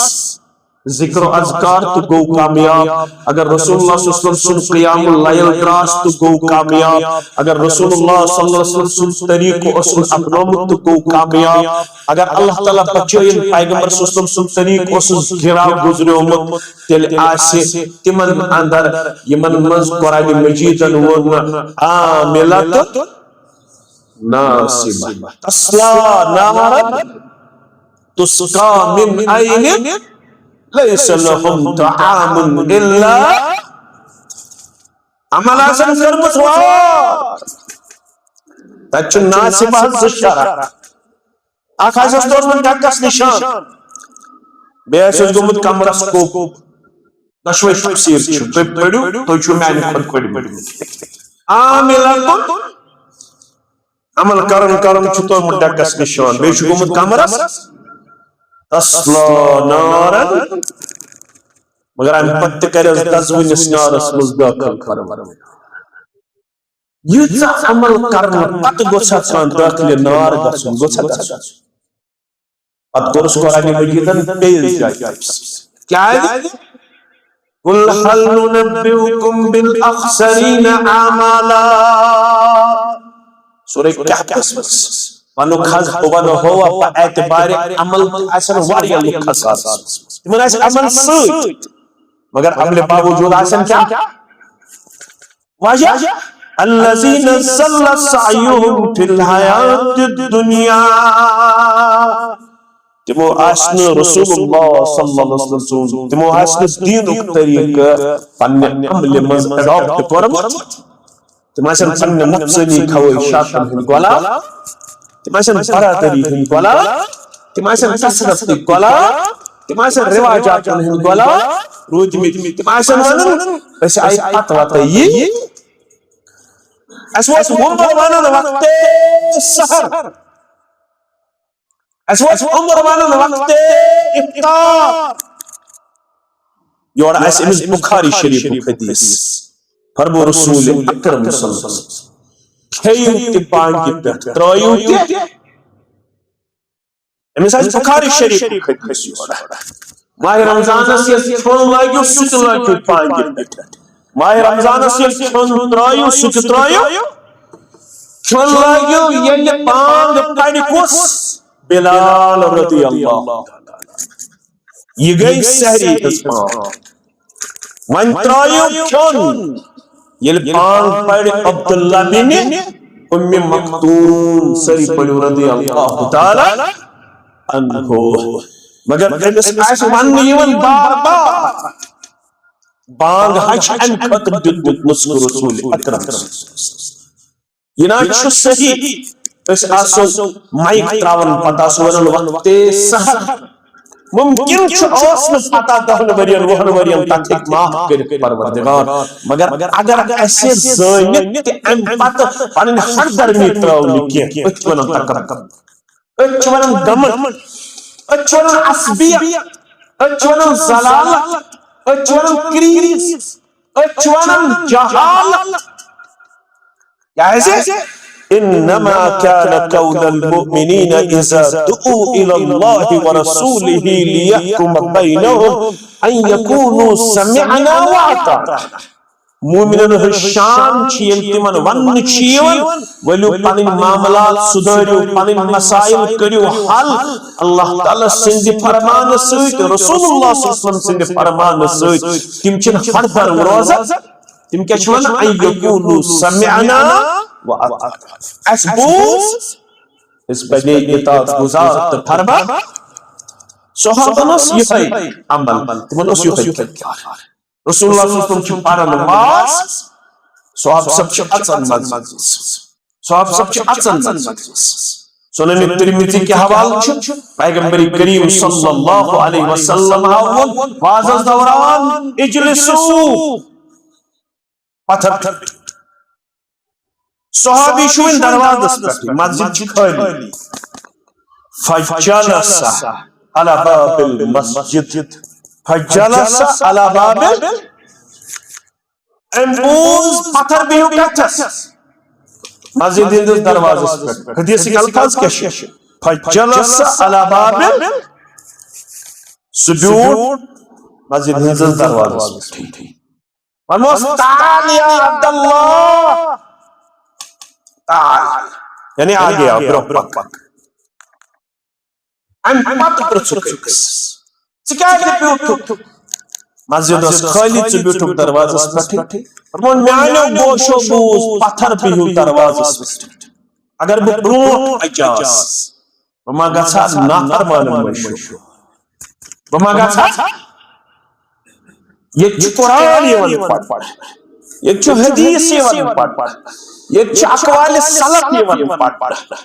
ذکر و اذکار تہٕ گوٚو کامیاب۔ اگر رسول اللہ صلی اللہ علیہ وسلم سُنٛد قیام اللیل درٛاس تہٕ گوٚو کامیاب۔ اگر رسول اللہ صلی اللہ علیہ وسلم سُنٛد طریقہٕ اوسُن اپنومُت تہٕ گوٚو کامیاب۔ اگر اللہ تعالیٰ بچٲیِن پیغمبر صلی اللہ علیہ وسلم سُنٛد طریقہٕ اوسُس گِرا گُزریومُت، تیٚلہِ آسہِ تِمن اندر یِمن منٛز قرآن مجیدن ووٚن، عاملۃ ناصبہ تصلی نارا تسقی من عین لیس لہم طعام الا۔ عمل آسن کٔرمٕژ وار۔ تتہِ چھُ ناصبہ زٕ شرط۔ اکھ آسٮ۪س دوٚرمُت ڈکس نِشان، بیٚیہِ آسٮ۪س گوٚمُت کمرس کوٚب۔ دۄشوے تفسیٖر چھِ، تُہۍ پٔرِو، تُہۍ چھِو میانہِ کھۄتہٕ پٔرمٕتۍ۔ عاملۃ عمل کرن کرن چھُ توٚرمُت ڈکس نِشان، بیٚیہِ چھُ گوٚمُت کمرس تصلی نارن، مگر امہِ پتہٕ تہِ کرٮ۪س دزوٕنِس نارس منٛز دٲخل۔ ییٖژاہ عمل کرنہٕ پتہٕ گوٚژھ ہا کانٛہہ دٲخلہِ نار گژھُن، گوٚژھ ہا گژھُن۔ پتہٕ کوٚرُس قرآن مجیدن بیٚیِس جایہِ تفسیٖر۔ کیٛازِ؟ قل هل ننبئكم بالأخسرين أعمالا۔ سورہ کہفس منٛز ونُکھ حظ، بہٕ ونہو بہ اعتبارِ عمل آسن واریاہ لُکھ خسارس منٛز۔ تِمن آسہِ عمل سۭتۍ، مگر عملہِ باوجود آسن کیٛاہ؟ وجہ؟ الذين ضل سعيهم في الحياة الدنيا۔ تِمو آسہِ نہٕ رسول اللہ صلی اللہ علیہ وسلم سُنٛد، تِمو آسہِ نہٕ دیٖنُک طریٖقہٕ پننہِ عملہِ منٛز adopt کوٚرمُت۔ تِم آسن پننہِ نفسٲنی خواہشاتن ہٕنٛدۍ غلام، تِم آسن برادری ہٕنٛدۍ غلام، تِم آسن کثرتٕکۍ غلام، تِم آسن رواجاتن ہٕنٛدۍ غلام روٗدمٕتۍ۔ تِم آسن ونان، أسۍ آیہِ پتہٕ وتہٕ یہِ، اَسہِ اوس عمر ونان وقتِ سحر، اَسہِ اوس عمر ونان وقتِ افطار۔ یورٕ آسہِ أمِس بخاری شریفُک حدیث، فرمو رسول اکرم صلی اللہ علیہ وسلم، کھیٚیِو تہِ بانگہِ پٮ۪ٹھ، ترٲیِو تہِ۔ أمِس آسہِ بخاری شریفُک حدیث یورٕ۔ ماہِ رمضانس ییٚلہِ کھیوٚن لٲگِو، سُہ تہِ لٲگِو بانگہِ پٮ۪ٹھ۔ ماہِ رمضانس ییٚلہِ کھیوٚن ترٲیِو، سُہ تہِ ترٲیِو۔ کھیوٚن لٲگِو، ییٚلہِ بانگ پرِ کُس؟ بلال رضی اللہ عنہ۔ یہِ گٔے سحری ہٕنٛز بانگ۔ وۄنۍ ترٲیِو کھیوٚن۔ ییٚلہِ بانگ پرِ عبداللہ بن ام مکتوم، سٲری پٔرِو رضی اللہ تعالیٰ عنہ۔ مگر أمِس آسہِ وننہٕ یِوان بار بار، بانگ ہا چھِ امہِ خٲطرٕ دیُتمُت نسخہٕ رسول اکرم۔ یہِ نہ چھُ صحیح۔ أسۍ آسو مایِک تراوان، پتہٕ آسو ونان وقتِ سحر۔ ممکن چھُ اوس نہٕ پتہ دہن ؤرین، وُہن ؤرین تتھ ہیٚکہِ معاف کٔرِتھ پروردگار۔ مگر اگر اسہِ زٲنِتھ تہِ امہِ پتہٕ پنٕنۍ ہمدردی ترٲو نہٕ کینٛہہ، أتھۍ چھِ ونان تکبر۔ أتھۍ چھِ ونان گمنڈ، أتھۍ چھِ ونان عصبیت، أتھۍ چھِ ونان ذلالت، أتھۍ چھِ ونان کریز، أتھۍ چھِ ونان جہالت۔ کیازِ؟ إنما كان قول المؤمنين إذا دعوا إلى الله ورسوله ليحكم بينهم أن يقولوا سمعنا وأطعنا. مومنن ہٕنٛز شان چھِ ییٚلہِ تِمن وننہٕ چھِ یِوان، ؤلِو پنٕنۍ معاملات سُدٲرِو، پنٕنۍ مسائل کٔرِو حل، اللہ تعالیٰ سٕنٛدِ فرمانہٕ سۭتۍ، رسول اللہ صلی اللہ علیہ وسلم سٕنٛدِ فرمانہٕ سۭتۍ۔ تِم چھِنہٕ ہر در روزان۔ تِم کیٛاہ چھِ وَنان؟ أن يقولوا سمعنا وأطعنا۔ اَسہِ بوٗز، أسۍ بنے اطاعت گزار تہٕ فرما۔ صحابن اوس یِہوٚے عمل، تِمن اوس یِہوٚے کردار۔ رسول اللہ صلی اللہ علیہ وسلم چھِ پران واز، صحابہ صٲب چھِ اژان مسجدس۔ صحابہ صٲب چھِ اژان مسجدس۔ سنن ترمذی کہِ حوالہٕ چھُ پیغمبر کریم صلی اللہ علیہ وسلم ووٚن وازس دوران، اجلسو، پتھر۔ صحابی چھُ وۄنۍ دروازس پٮ۪ٹھ، مسجد چھِ خٲلی۔ فجلس على باب المسجد۔ فجلس على باب ال-، أمۍ بوٗز پتھر بِہِو کتھس؟ مسجد ہٕنٛدِس دروازس پٮ۪ٹھ۔ حدیثٕکۍ الفاظ کیٛاہ چھِ؟ فجلس على باب ال-، سُہ بیوٗٹھ مسجد ہٕنٛدِس دروازس پٮ۪ٹھ۔ ووٚنمَس، تعال یا عبداللہ، تعال۔ یعنی آگے آو، برونٛہہ پک۔ اَمہِ پتہٕ پرٛژھُکھ أمِس، ژٕ کیٛازِ بیوٗٹھُکھ؟ مسجد ٲس خٲلی، ژٕ بیوٗٹھُکھ دروازس پٮ۪ٹھٕے۔ دوٚپُن، میٛانیو گوشو بوٗز پتھر بِہِو دروازس پٮ۪ٹھ۔ اگر بہٕ برونٛٹھ اژٕ ہا، بہٕ ما گژھٕ ہا نافرمانن منٛز شٲمِل؟ بہٕ ما گژھٕ ہا؟ ییٚتہِ چھُ قرآن یِوان پرنہٕ، ییٚتہِ چھُ حدیث یِوان پرنہٕ، ییٚتہِ چھُ اقوال سلف یِوان پرنہٕ۔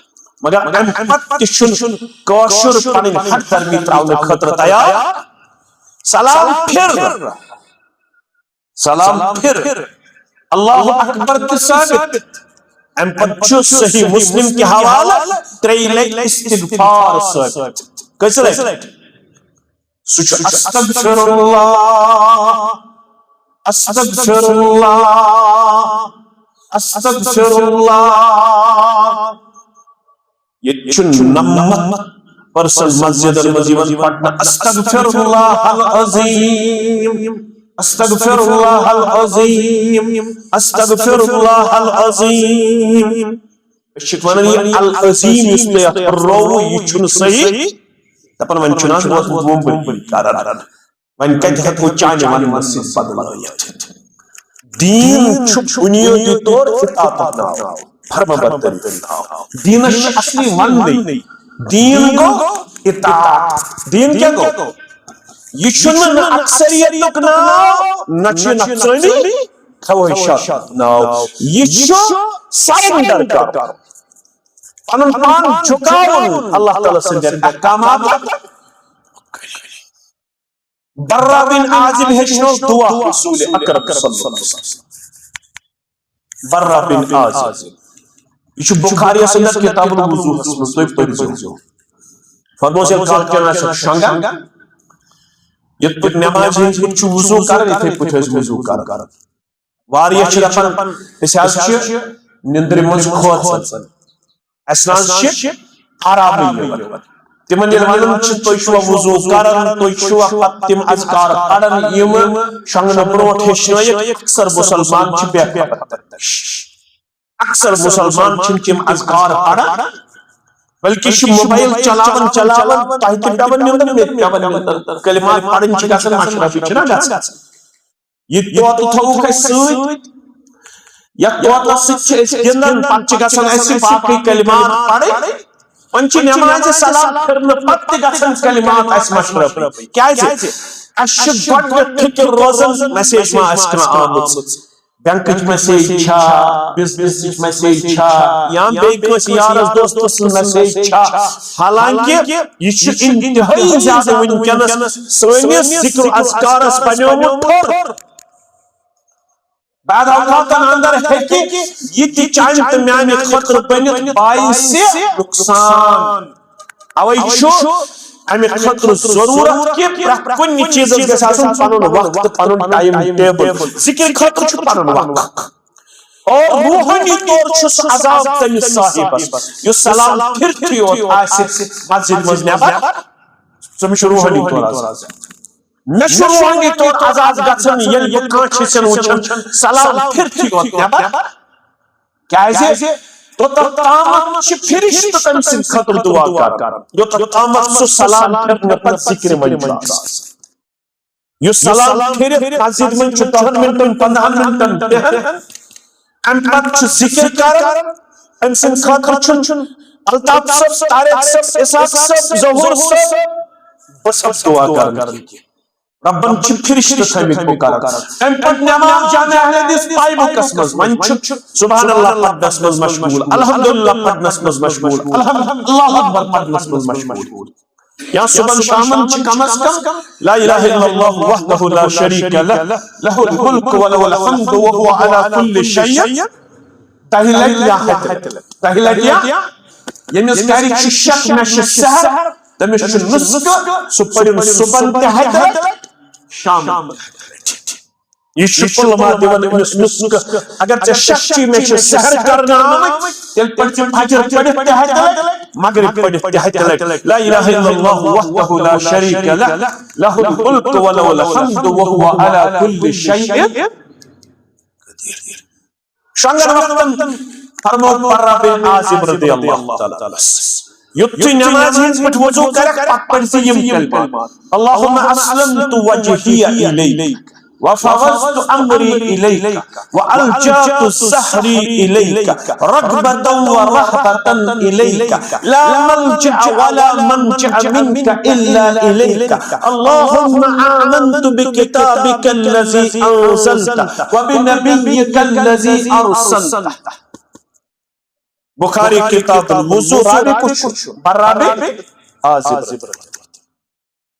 مگر اَمہِ پتہٕ تہِ چھُنہٕ کٲشُر پنٕنۍ ہٹ دھرمی ترٛاونہٕ خٲطرٕ تیار۔ سلام پھِر، سلام پھِر، اللہ اکبر تہِ ثٲبت۔ اَمہِ پتہٕ چھُ صحیح مسلم کہِ حوالہٕ ترٛیٚیہِ لٹہِ استغفار ثٲبت۔ کٔژِ لٹہِ؟ سُہ چھُ استغفر اللہ، استغفر اللہ، استغفر اللہ۔ ییٚتہِ چھُ نَمَتھ percent مسجدن منٛز یِوان پرنہٕ، استغفر اللہ العظیم، استغفر اللہ العظیم، استغفر اللہ العظیم۔ أسۍ چھِ وَنان، یہِ العظیم یُس تۄہہِ اَتھ پھٕررووُ، یہِ چھُنہٕ صحیح۔ دَپان، وۄنۍ چھُنہٕ حظ وۄنۍ بٔلی کران۔ وۄنۍ کَتہِ ہٮ۪کو چانہِ وَننہٕ سۭتۍ بدلٲوِتھ؟ دیٖن چھُ بُنیٲدی طور اطاعتُک ناو، فرمانبردٲری ہُنٛد ناو۔ دیٖنَس چھُ اصلی وَننٕے۔ دیٖن گوٚو اطاعت۔ دیٖن کیٛاہ گوٚو؟ یہِ چھُنہٕ نہ اکثریتُک ناو، نہ چھُ یہِ نفسٲنی خواہشات ناو۔ یہِ چھُ surrender کرُن، پنُن پان جھُکاوُن اللہ تعالیٰ سٕنٛدٮ۪ن احکاماتن۔ برا بن عازب ہیٚچھنو دعا رسول اکرم صلی اللہ علیہ وسلم۔ برا بن عازب، یہِ چھُ بخاریَس اندر کتاب الوضوء ہس منٛز، تُہۍ پٔرۍزیو۔ فرموس، ییٚلہِ کالہٕ چٮ۪ن آسہِ شۄنٛگان، یِتھ پٲٹھۍ نمازِ ہٕنٛدۍ پٲٹھۍ چھُ وضوٗ کران، یِتھے پٲٹھۍ ٲسۍ وضوٗ کران۔ واریاہ چھِ دپان، أسۍ حظ چھِ نِندرِ منٛز کھوژان، اَسہِ نہ حظ چھِ آرامٕے یِوان۔ تِمن ییٚلہِ وَنان چھِ، تُہۍ چھِوا وضوٗ کران، تُہۍ چھِوا پتہٕ تِم اذکار پران، یِم شۄنٛگنہٕ برونٛٹھ ہیٚچھنٲیِکھ، اکثر مُسلمان چھِ بے خبر۔ اکثر مُسلمان چھِنہٕ تِم اذکار پران، بلکہِ چھِ موبایل چلاوان چلاوان تۄہہِ تہِ پٮ۪وان نِندٕر، مےٚ تہِ پٮ۪وان نِندٕر۔ کلمات پرٕنۍ چھِ گژھان، مشرفٕے چھِنہ گژھان۔ یہِ طوطہٕ تھوٚوُکھ اَسہِ سۭتۍ، یَتھ طوطس سۭتۍ چھِ أسۍ گِنٛدان، پتہٕ چھِ گژھان اَسہِ باقٕے کلمات پرٕنۍ۔ وۄنۍ چھِ نمازِ سلام پھِرنہٕ پتہٕ تہِ گژھان کلمات اَسہِ مشرفٕے۔ کیازِ؟ اَسہِ چھِ گۄڈٕنٮ۪تھ فکر روزان، message ما آسہِ کانٛہہ آمٕژ۔ بینکٕچ message چھا، بزنسٕچ message چھا، یا بیٚیہِ کٲنٛسہِ یارس دوستس سٕنٛز message چھا؟ حالانکہ یہِ چھُ انتہٲئی زیادٕ وٕنکیٚنس سٲنِس ذکر و اذکارس بنیومُت ٹھوٚر۔ بعض اوقاتن اندر ہیٚکہِ یہِ تہِ چانہِ تہٕ میانہِ خٲطرٕ بٔنِتھ باعث نقصان۔ اوے چھُ امہِ خٲطرٕ ضروٗرت کہِ پرٛٮ۪تھ کُنہِ چیٖزس گژھِ آسُن پنُن وقت، پنُن time table۔ ذکرِ خٲطرٕ چھُ پنُن وقت۔ اور روحانی طور چھُ سُہ عذاب تٔمِس صاحبس، یُس سلام پھِرتھٕے یوت آسہِ مسجد منٛز نٮ۪بر۔ سُہ مےٚ چھُ روحانی طور عذاب۔ مےٚ چھُ روحانی طور عذاب گژھان، ییٚلہِ بہٕ کانٛہہ چھِ سٮ۪ن وٕچھان سلام پھِرتھٕے یوت نٮ۪بر۔ کیٛازِ؟ توٚتام چھِ فرشتہٕ تٔمۍ سٕنٛدِ خٲطرٕ دُعا کران، یوٚتام سُہ سلام پھِرنہٕ پتہٕ ذِکرِ منٛز چھُ آسان۔ یُس سلام پھِرِتھ مسجد منٛز چھُ دَہَن مِنٹَن، پنٛداہَن مِنٹَن بیٚہان، اَمہِ پتہٕ چھُ ذِکِر کران، أمۍ سٕنٛدِ خٲطرٕ چھُنہٕ الطاف صٲب، طارق صٲب، اسحاق صٲب، ظہور صٲب، بہٕ چھُس دُعا کران۔ رۄبن چھِ فرشتہٕ تھٲومٕتۍ مُقرر۔ اَمہِ پتہٕ نماز جامع اہل حدیث پاے بُکس منٛز، وۄنۍ چھُ سبحان اللہ پرنس منٛز مشغول، الحمدللہ پرنس منٛز مشغول، الحمد اللہ اکبر پرنس منٛز مشغول۔ یا صبحن شامن چھِ کم از کم لا الہ الا اللہ وحدہ لا شریک لہ، لہ الملک و لہ الحمد و هو علی کل شیء، دَہہِ لٹہِ یا ہتہِ لٹہِ، دَہہِ لٹہِ یا، ییٚمِس گرِ چھِ شک مےٚ چھِ سحر، تٔمِس چھُ نُسخہٕ، سُہ پٔرِن صبحن تہِ ہتہِ لٹہِ، شامن تہِ ہتہِ لٹہِ۔ یہِ چھُ علماء دِوان أمِس نُسخہٕ۔ اگر ژےٚ شک چھُے مےٚ چھِ سحر کرنہٕ آمٕتۍ، تیٚلہِ پٔرۍ زِ فجر پٔرِتھ تہِ ہتہِ لٹہِ، مغرب پٔرِتھ تہِ ہتہِ لٹہِ۔ لا الہ الا اللہ وحدہ لا شریک لہ، لہ الملک و لہ الحمد و هو علی کل شیء قدیر۔ شۄنٛگن وقتن فرموو برا بن عازب رضی اللہ تعالیٰ عنہ، یُتھُے نمازِ ہٕنٛدۍ پٲٹھۍ وضو کرکھ، پتہٕ پٔرۍ زِ یِم کلمات، اللہم اسلمت وجہی الیک وفوضت امری الیک والجأت ظہری الیک رغبة ورہبة الیک لا ملجأ ولا منجأ منک الا الیک اللہم آمنت بکتابک الذی انزلت وبنبیک الذی ارسلت۔ بخاری کتاب الوضو، راوی کُس چھُ؟ برا بن عازب۔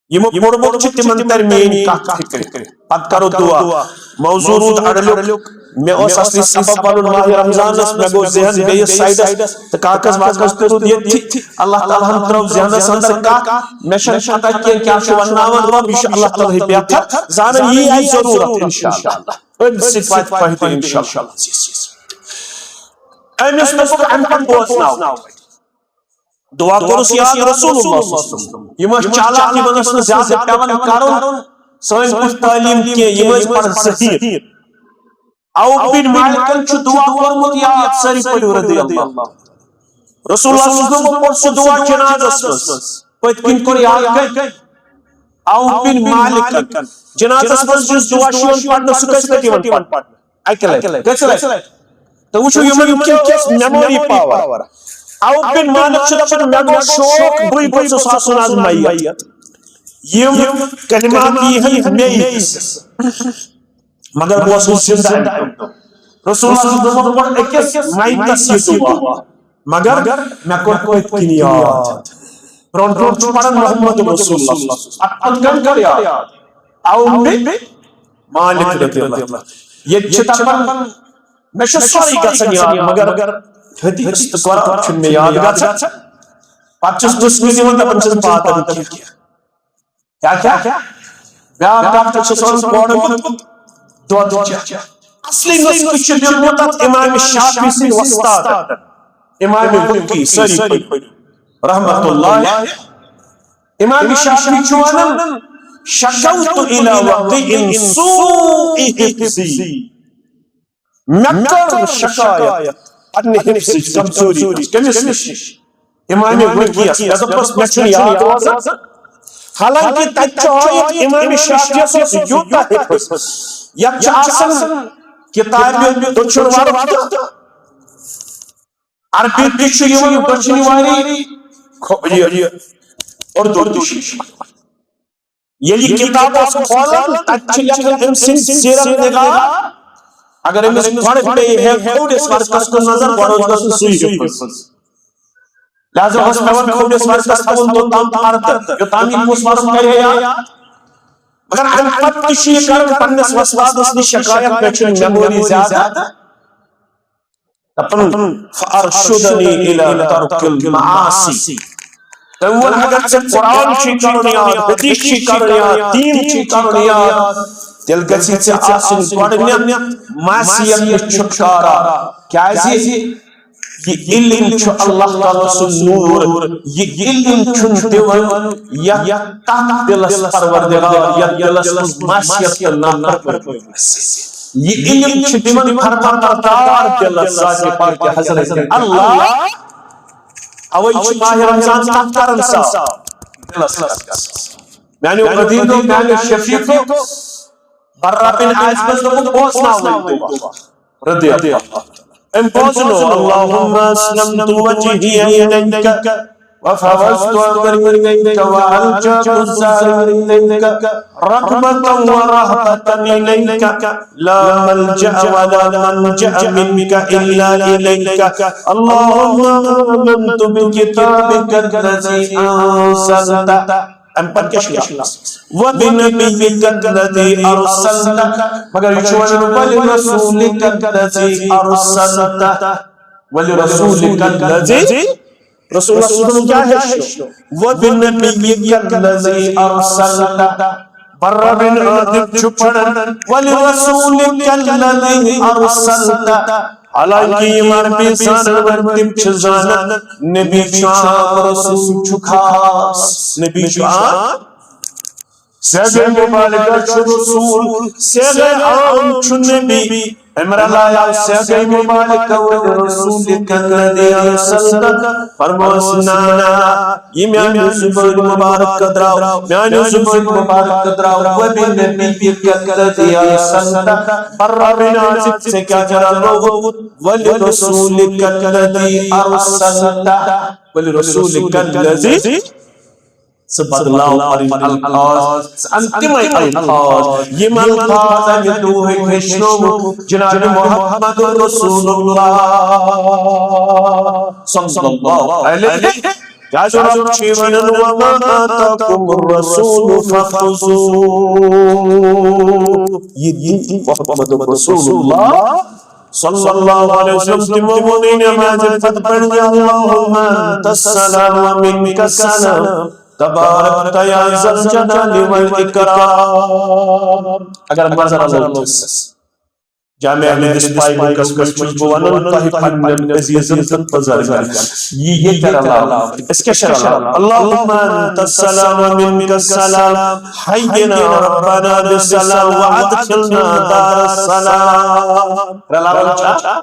یِمو پوٚرمُت چھُ تِمن تر میٲنۍ کتھ فکرِ۔ پتہٕ کرو دعا۔ موضوع روٗد اڑلیُک۔ مےٚ اوس اصلی سبب پنُن ماہِ رمضانس، مےٚ گوٚو ذہن بیٚیِس سایڈس تہٕ کاغذ واغذ تہِ روٗد ییٚتھی۔ اللہ تعالیٰ ہن ترٲو ذہنس اندر کتھ۔ مےٚ چھنہٕ پتہ کینٛہہ کیٛاہ چھُ ونناوان رۄب، یہِ چھُ اللہ تعالیٰ ہٕے بہتر زانان، یی آسہِ ضروٗرت انشاءاللہ۔ أمۍ سۭتۍ واتہِ فٲیدٕ انشاءاللہ۔ أمِس دوٚپُکھ، اَمہِ پتہٕ بوزناو۔ دعا کوٚرُس یاد رسول اللہ صلی اللہ علیہ وسلم۔ یِم ٲسۍ چالاک، یِمن ٲس نہٕ زیادٕ پٮ۪وان کرُن۔ سٲنۍ پٲٹھۍ تعلیٖم کینٛہہ، یِم ٲسۍ پران ذہیٖن۔ عوف بن مالکن چھُ دعا کوٚرمُت یاد، سٲری پٔرِو رضی اللہ۔ رسول اللہ صلی اللہ علیہ وسلم پوٚر سُہ دعا جنازس منٛز۔ پٔتۍ کِنۍ کوٚر یاد کٔمۍ؟ عوف بن مالکن۔ جنازس منٛز یُس دعا چھُ یِوان پرنہٕ، سُہ کٔژِ لٹہِ یِوان پرنہٕ؟ اکہِ لٹہِ۔ کٔژِ لٹہِ؟ تہٕ وٕچھِو یِمن کیٛاہ اوس memory power۔ عوف بن مالک چھُ دپان، مےٚ گوٚو شوق، بٕے گوٚژھُس آسُن آز میت۔ یِم کلمات یی ہن مےٚ یی۔ مگر بہٕ اوسُس زِندٕ اَمہِ دۄہ۔ رسول اللہ صلی اللہ علیہ وسلم پوٚر أکِس میتس یہِ دعا۔ مگر مےٚ کوٚر پٔتۍ کِنۍ یاد۔ برونٛٹھ برونٛٹھ چھُ پران محمد رسول اللہ۔ اتھ پتہٕ کٔم کٔر یاد؟ عوف بن مالک رضی اللہ عنہ۔ ییٚتہِ چھِ دپان، مےٚ چھُ سورُے گژھان یاد، مگر حدیث تہٕ قرآن چھُنہٕ مےٚ یاد گژھان۔ پتہٕ چھُس نُسخہٕ دِوان، دپان چھِس بادن کینٛہہ۔ کیٛاہ کیٛاہ؟ بیٛاکھ ڈاکٹر چھُس وَنان کورٕ دۄد چےٚ۔ اصلی نُسخہٕ چھُ دیُتمُت اَتھ امام شافعی سٕنٛدۍ وۄستادن، امام وقی، سٲری پٔرِو، رحمت اللہ۔ امام شافعی چھُ وَنان، شکوت الی وقی سوء حفظی۔ مےٚ کٔر شکایت پننہِ حفظٕچ کمزوری ہٕنٛز۔ کٔمِس نِش؟ امام وقیس۔ مےٚ دوٚپمس، مےٚ چھُنہٕ یاد روزان۔ حالانکہ تتہِ چھُ ہٲیِتھ امام شافعیس اوس یوٗتاہ حفظ۔ یتھ چھُ آسان کتابہِ دٔچھُن ورُق تہٕ عربی تہِ چھُ یِوان دٔچھِنۍ واری، کھو-، یہِ، یہِ اردو تہِ چھُ۔ ییٚلہِ یہِ کِتاب اوس کھولان، تَتہِ چھِ لیکھان أمۍ سٕنٛدۍ سیرت نگار۔ اگر أمِس گۄڈٕ پیٚیہِ ہے کھوورِس ورقس کُن نظر، گۄڈٕ اوس گژھُن سُے ہیوٗ۔ لہذا اوس پٮ۪وان کھوورِس ورقس تھاوُن توٚتام پردٕ، یوٚتام یہِ کُس ورُق کرِ ہے یاد۔ مگر اَمہِ پتہٕ تہِ چھُ یہِ کران پننِس وۄستادس نِش شکایت، مےٚ چھُنہٕ memory زیادٕ۔ دپان، فارشدنی الی ترک المعاصی۔ تٔمۍ ووٚن، اگر ژےٚ قرآن چھُے کرُن یاد، حدیث چھُے کرُن یاد، دین چھُے کرُن یاد، تیٚلہِ گژھِ ژےٚ آسٕنۍ گۄڈٕنٮ۪تھ معصیت نِش چھُٹکارا۔ کیازِ؟ یہِ علم چھُ اللہ تعالیٰ سُنٛد نوٗر۔ یہِ علم چھُنہٕ دِوان یتھ تتھ دِلس پروردگار، یتھ دِلس منٛز معصیت تہٕ نافرمٲنی آسہِ۔ یہِ علم چھُ دِوان فرما بردار دِلس، ذاتِ پاک حضرت اللہ۔ اوے چھُ ماہِ رمضان کتھ کران صاف؟ دِلس کران صاف۔ میانیو عزیزو، میانیو شفیقو، برا بن عازبس دوٚپُکھ، بوزناوٕے دُعا۔ رضی اللہ۔ أمۍ بوزنو، اللهم أسلمت وجهي إليك وفوضت أمري إليك وألجأت الظهر إليك رغبة ورهبة إليك لا ملجأ ولا منجأ منك إلا إليك. اللهم آمنت بكتابك الذي أنزلت. اَمہِ پتہٕ کیٛاہ چھُ لیکھُن؟ وبنبيك الذي أرسلت۔ مگر یہِ چھُ وَنان، ولرسولك الذي أرسلت۔ ولرسولك الذي، رسول اللہ صلی اللہ علیہ وسلم کیٛاہ ہیٚچھنو؟ وبنبيك الذي أرسلت۔ برا بن عازب چھُ پران، ولرسولك الذي أرسلت۔ حالانکہ یِم عربی زانن وٲلۍ تِم چھِ زانان، نبی چھُ عام، رسول چھُ خاص۔ نبی چھُ عام، صیغہ مبالغہ چھُ رسول، صیغہ عام چھُ نبی۔ عمران آیا صیغہ مبالغہ ولرسولك الذي أرسلت۔ فرموس، نہ، نہ، یہِ میانہِ زبٲنۍ مبارک درٛاو، میانہِ زبٲنۍ مبارک درٛاو، وبنبيك الذي أرسلت۔ برا بن عازب، ژےٚ کیٛاہ کران لوگُت؟ ولرسولك الذي أرسلت۔ ولرسولك الذي، ژٕ بدلاو پنٕنۍ الفاظ، ژٕ ان تِمے الفاظ، یِم الفاظ امہِ دۄہٕکۍ ہیٚچھنووُکھ جناب محمد رسول اللہ صلی اللہ علیہ۔ کیٛازِ رب چھُ وَنان، وما آتاكم الرسول فخذوه۔ یہِ دِیِو محمد رسول اللہ صلی اللہ علیہ وسلم، تِمو ووٚنُے نمازِ پتہٕ پرنہِ، اللهم انت السلام ومنك السلام، تبارکت یا ذا الجلال والاکرام۔ اگر نظر انداز جامع احمدیس پاے بُکس پٮ۪ٹھ چھُس بہٕ وَنان تۄہہِ پننٮ۪ن عزیزن تہٕ بُزرگن، یہِ ییٚتہِ رلاو۔ أسۍ کیٛاہ چھِ رلاوان؟ اللهم انت السلام ومنك السلام، حينا ربنا بالسلام وادخلنا دار السلام۔ رلاوان چھا؟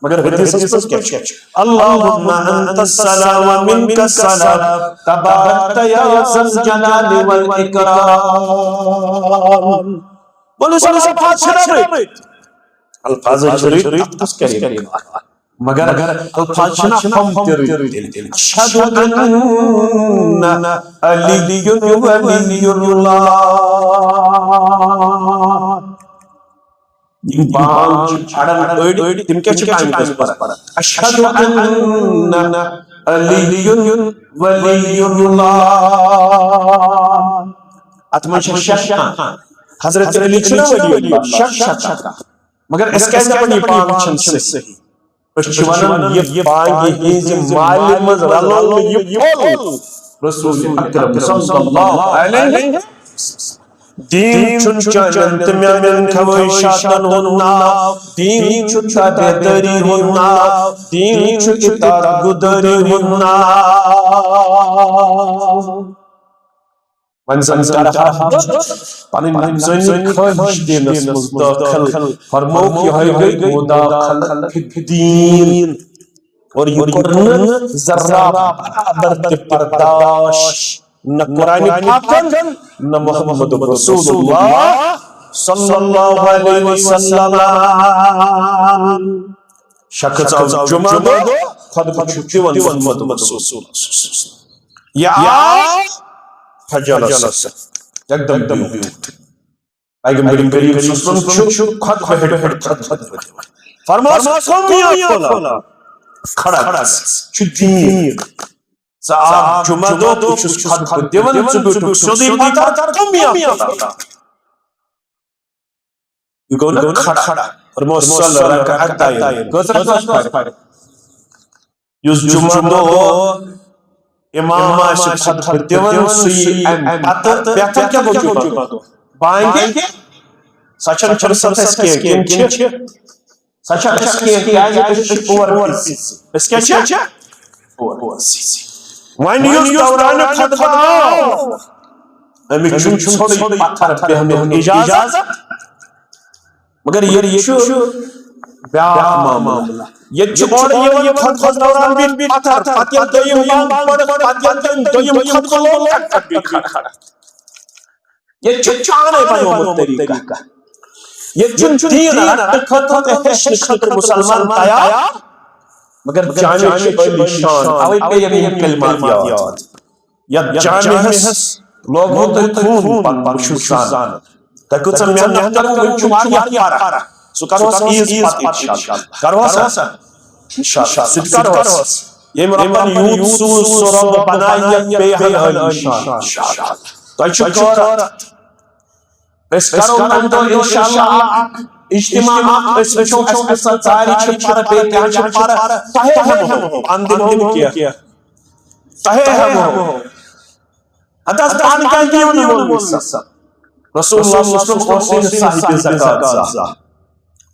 مگر حدیثس منٛز کیٛاہ چھُ؟ اللهم انت السلام ومنك السلام، تبارکت یا ذا الجلال والاکرام۔ بولو سر، الفاظ چھِ رٔٹۍ۔ الفاظ چھِ رٔٹۍ، اَتھ کُس کرِ اِنکار؟ مگر الفاظ چھِنہ ہُم تہِ رٔٹۍ۔ اشہد ان علی ولی اللہ۔ یِم بانگ چھِ پران أڑۍ، تِم کیٛاہ چھِ کامہِ منٛز پران؟ اشہد ان علی ولی اللہ۔ اتھ منٛز چھِ شک کانٛہہ؟ حضرت علی چھُنہ ولی اللہ؟ شک، شک، شک۔ مگر أسۍ کیٛازِ دَپان یہِ بانگ چھَنہٕ صحیح؟ أسۍ چھِ وَنان یہِ بانگہِ ہٕنٛزِ مالہِ منٛز رَلو نہٕ یہِ پھوٚل رسول اکرم صلی اللہ علیہ وسلم۔ دین چھُنہٕ چانٮ۪ن تہٕ میانٮ۪ن خواہشاتن ہُنٛد ناو، دین چھُ تابعدٲری ہُنٛد ناو، دین چھُ اطاعت گُزٲری ہُنٛد ناو۔ وۄنۍ زن کرٕ ہا بہٕ پنٕنۍ نفسٲنی خٲہِش دینس منٛز دٲخل۔ فرمووُکھ، یِہوٚے گٔے مداخلت فی الدین۔ اور یہِ کوٚر نہٕ ذرا برابر تہِ برداش، نہ قرآن پاکن، نہ محمد رسول اللہ صلی اللہ علیہ وسلم۔ شخص آو جمعہ دۄہ، خطبہٕ چھُ دِوان محمد رسول۔ یہِ آو، فجلس، یکدم بیوٗٹھ۔ پیغمبر کریم صلی اللہ علیہ وسلم چھُ خطبہٕ ہیٚٹہِ پٮ۪ٹھ خطبہٕ دِوان۔ فرماس، قم یا فلان، کھڑا گژھ، چھُ دیٖن۔ ژٕ آکھ جمعہ دۄہ، بہٕ چھُس خطبہٕ دِوان، ژٕ بیوٗٹھُکھ سیوٚدُے پتھر، قم یا فلان۔ یہِ گوٚو نہ کھڑا۔ فرمووُس، صل رکعتین۔ کٔژ رکعت پرِ؟ یُس جمعہ دۄہ امام آسہِ خطبہٕ دِوان، سُہ یی امہِ پتہٕ۔ بہتر کیٛاہ گوٚو جمعہ دۄہ؟ بانگہِ سۄ چھنہٕ فرصت اَسہِ کینٛہہ، کِنہٕ چھِ؟ سۄ چھےٚ اَسہِ کینٛہہ، کیٛازِ أسۍ چھِ پور بِزی۔ أسۍ کیٛاہ چھِ؟ پور بِزی۔ وۄنۍ یُس دوران خطبہ آو، أمِس چھُنہٕ ژھوٚٹُے پتھر بیٚہنُک اجازت۔ مگر ییٚتہِ چھُ بیٛاکھ معاملہٕ۔ ییٚتہِ چھُ اورٕ یِوان خطبس دوران بیٚیہِ پتھر، پتہٕ ییٚلہِ دوٚیِم بانگ پٔر، پتہٕ ییٚلہِ تٔمۍ دوٚیِم خطبہٕ لوگ، تَتہِ پٮ۪ٹھ بیٚیہِ کھڑا۔ ییٚتہِ چھُ چانَے بنومُت طریٖقہ۔ ییٚتہِ چھُنہٕ دیٖن رٹنہٕ خٲطرٕ تہٕ ہیٚچھنہٕ خٲطرٕ مُسلمان تیار، مگر جامع چھُ عٲلی شان، اَوَے پیٚیَم یِم کلمات یاد۔ یَتھ جامعس لوگوٕ تۄہہِ خوٗن پَنُن، بہٕ چھُس زانان۔ تۄہہِ کۭژاہ محنت کٔروٕ، وٕنہِ چھُ واریاہ پَرٕ۔ سُہ کَرو أسۍ عیٖذ پَتہٕ اِنشاءاللہ۔ کَرو سا؟ اِنشاءاللہ۔ سُہ تہِ کَرو أسۍ۔ ییٚمۍ رۄبَن یوٗت سوٗز، سُہ رۄب بَنایہِ یَتھ بیٚیہِ ہَن عٲلی شان۔ تۄہہِ چھُ خٲر۔ أسۍ کَرو تَمہِ دۄہ اِنشاءاللہ اَکھ اجتماع اَکھ، أسۍ وٕچھو اَسہِ کۭژاہ ژارِ چھِ پَرٕ، بیٚیہِ کیٛاہ چھِ پَرٕ۔ تۄہے ہٮ۪مو، اَن دِمو نہٕ کینٛہہ۔ تۄہے ہٮ۪مو۔ ہتس پانہٕ کیٛازِ دِیِو نہٕ مولوی صٲب؟ رسول اللہ صلی اللہ علیہ وسلم اوس نہٕ صاحب زکات زانٛہہ۔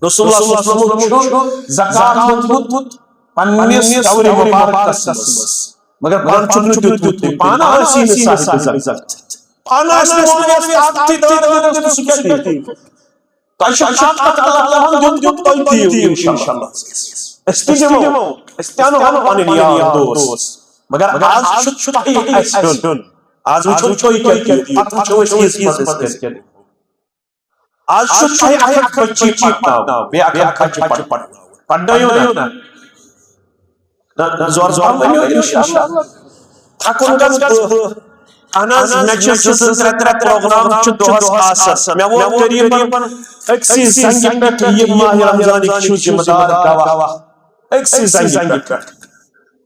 رسول اللہ صلی اللہ علیہ وسلم چھُ زکات ہیوٚتمُت پننِس دورِ مبارکس منٛز، مگر پانہٕ چھُکھ نہٕ دیُتمُت۔ پانہٕ آسی نہٕ صاحب زکات۔ پانہٕ آسہِ نہٕ مولوی صٲب طاقتٕے دٲرِتھ، سُہ کیٛاہ دِیہِ؟ تۄہہِ چھُ طاقت اللہ تعالیٰ ہن دیُتمُت، تُہۍ دِیِو اِنشاءاللہ۔ أسۍ تہِ دِمو، أسۍ تہِ اَنو پنٕنۍ یار دوس۔ مگر آز چھُ تۄہہِ اَسہِ ہیوٚن۔ آز وٕچھو تُہۍ کیٛاہ دِیِو، پتہٕ وٕچھو أسۍ عیٖذ پتہٕ أسۍ کیٛاہ دِمو۔ آز چھُ تۄہہِ اکھ اکھ بچی پرناوُن، بیٚیہِ اکھ اکھ بچی پرناوُن۔ پرنٲیِو نا؟ نہ، نہ، زور زور ؤنِو اِنشاءاللہ۔ تھکُن گژھٕ بہٕ۔ اہن حظ، مےٚ چھِ زٕ زٕ ترٛےٚ ترٛےٚ پروگرام چھِ دۄہس آسان۔ مےٚ ووت قریباً أکسٕے زنگہِ پٮ۪ٹھ یہِ ماہِ رمضانٕکۍ چھِو ذمہٕ دار گواہ۔ أکسٕے زنگہِ پٮ۪ٹھ۔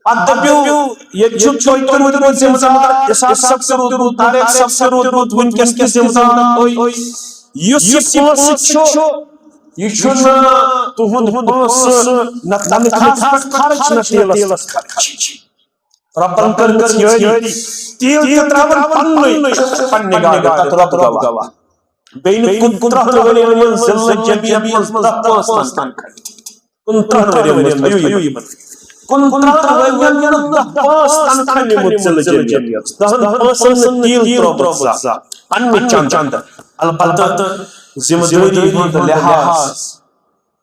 پتہٕ دٔپِو، ییٚتہِ چھُ تُہۍ تہِ روٗدمُت ذمہٕ دار، اسحاق صٲب تہِ روٗدمُت، طارق صٲب تہِ روٗدمُت، وٕنکیٚس تہِ ذمہٕ دار تُہۍ۔ یُس یہِ پونٛسہٕ چھُ، یہِ چھُنہٕ تُہُنٛد پونٛسہٕ، نہ تنخواہس پٮ۪ٹھ خرٕچ، نہ تیلس پٮ۪ٹھ خرٕچ۔ رۄبن کٔرمٕژ یٲری، تیٖل تہِ ترٛاوان پننُے، پننہِ گاڑِ، تتھ رۄب گواہ۔ بیٚیہِ نہٕ کُنترٕٛہ تہِ ؤرین منٛز ذلت جمعیت منٛز دَہ پانٛژھ تنخواہ۔ کُنترٕٛہن ؤرین منٛز تھٲیِو یِمن۔ کُنترٕٛہن ؤرین منٛز دَہ پانٛژھ تنخواہ نِمُت ذلت جمعیت۔ دَہن پانٛژن نہٕ تیٖل ترٛوومُت زانٛہہ۔ پننہِ چندٕ۔ البتہ ذمہٕ دٲری ہُنٛد لحاظ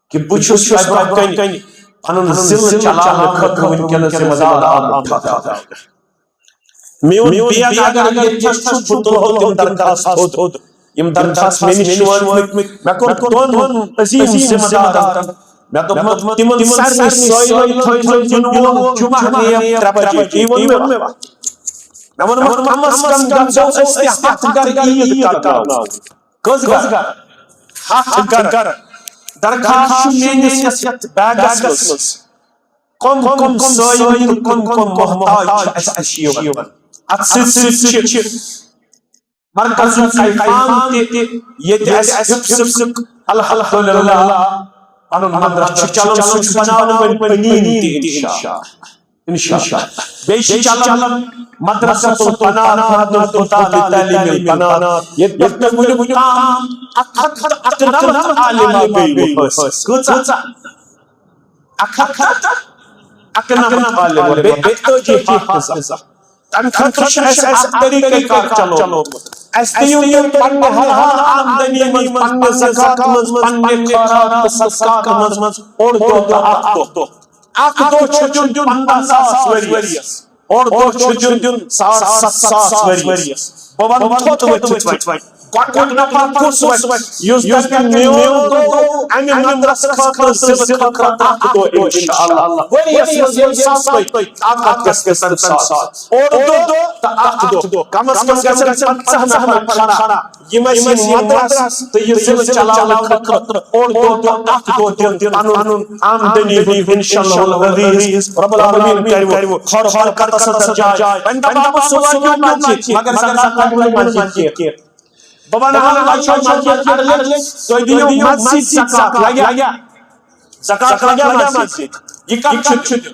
کہِ بہٕ چھُس تۄہہِ برٛونٛہہ کنہِ پنُن ضلعہٕ چلاونہٕ خٲطرٕ وٕنکیٚنس ذمہٕ دار آمُت تھاونہٕ۔ میون بیگ اگر ییٚتہِ چھُ، بہٕ تُلہو تِم درخاست تھوٚد۔ یِم درخاست مےٚ نِش چھِ وٲتمٕتۍ، مےٚ کوٚر دۄن عظیٖم ذمہٕ دارن، مےٚ دوٚپمَکھ، تِمن سارنٕے سٲیِلن تھٲیزیو دِنہٕ وول جمعہ نیب ترٛےٚ بجے۔ تی ووٚن مےٚ۔ مےٚ ووٚنمَکھ، کم از کم گژھو أسۍ تہِ ہتھ گرٕ عیٖد کرناوٕنۍ۔ کٔژ گرٕ؟ ہتھ گرٕ۔ درخاست چھُ میٲنِس یتھ بیگس منٛز۔ کم کم سٲیِل تہٕ کم کم محتاج چھِ اَسہِ نِش یِوان۔ اتھ سۭتۍ سۭتۍ چھِ مرکزُک قیام تہِ، ییٚتہِ اَسہِ حفظُک الحمدللہ پنُن مدرسہ چھُ چلان، سُہ چھُ بناوُن وۄنۍ پنیٖن تہِ انشاءاللہ۔ انشاءاللہ۔ بیٚیہِ چھِ چلان مدرسۃ البنات، مدرسۃ البنات، تعلیم البنات، ییٚتہِ پٮ۪ٹھ مےٚ وُنیُک تام اکھ ہتھ تہٕ اَکنَمَتھ عالمہ گٔیہِ حٲصِل۔ کۭژاہ؟ اکھ ہتھ تہٕ اَکنَمَتھ عالمہ، بیٚیہِ اکتٲجی حافظہ۔ تَمہِ خٲطرٕ چھُ اَسہِ اکھ طریٖقہ کار چلومُت۔ اَسہِ دِیِو تُہۍ پننہِ حلال آمدنی منٛز، پننہِ زکات منٛز، پننہِ خیرات تہٕ صدقات منٛز اوٚڑ دۄہ تہٕ اکھ دۄہ۔ اکھ دۄہ چھُ دیُن پنٛداہ ساس ؤریَس، اوٚڑ دۄہ چھُ دیُن ساڑ ستھ ساس ؤریَس۔ بہٕ وَنہٕ تھوٚد ؤتھِتھ وۄنۍ۔ گۄڈٕنیُک نفر کُس وَنہِ؟ یُس دَپہِ، میون گوٚو اَمہِ مدرسہٕ خٲطرٕ ذِلہٕ خٲطرٕ اکھ دۄہ اِنشاءاللہ۔ ؤریَس منٛز ییٚمہِ ساتہٕ تۄہہِ طاقت گژھِ تَمہِ ساتہٕ۔ اوٚڑ دۄہ تہٕ اکھ دۄہ۔ کم از کم گژھن پنٛژاہ نفر کھڑا۔ یِم اَسہِ یہِ مدرسہٕ تہٕ یہِ ضِلہٕ چلاونہٕ خٲطرٕ اوٚڑ دۄہ تہٕ اکھ دۄہ دِن پنُن آمدنی ہُنٛد اِنشاءاللہ العزیز رب العالمین کَرِ وۄنۍ خٲر و برکتس اندر جاے۔ وۄنۍ دَپہٕ بہٕ، سُہ لٲگِو مسجد، مگر زکات لَگہِ نہٕ مسجد کینٛہہ۔ بہٕ وَنہٕ ہا، تۄہہِ چھو مسجد اَڑٕ لَگہِ، تُہۍ دِیِو مسجد زکات، لَگیٛا؟ زکات لَگیٛا مسجد؟ یہِ کَتھ چھُ دیُن؟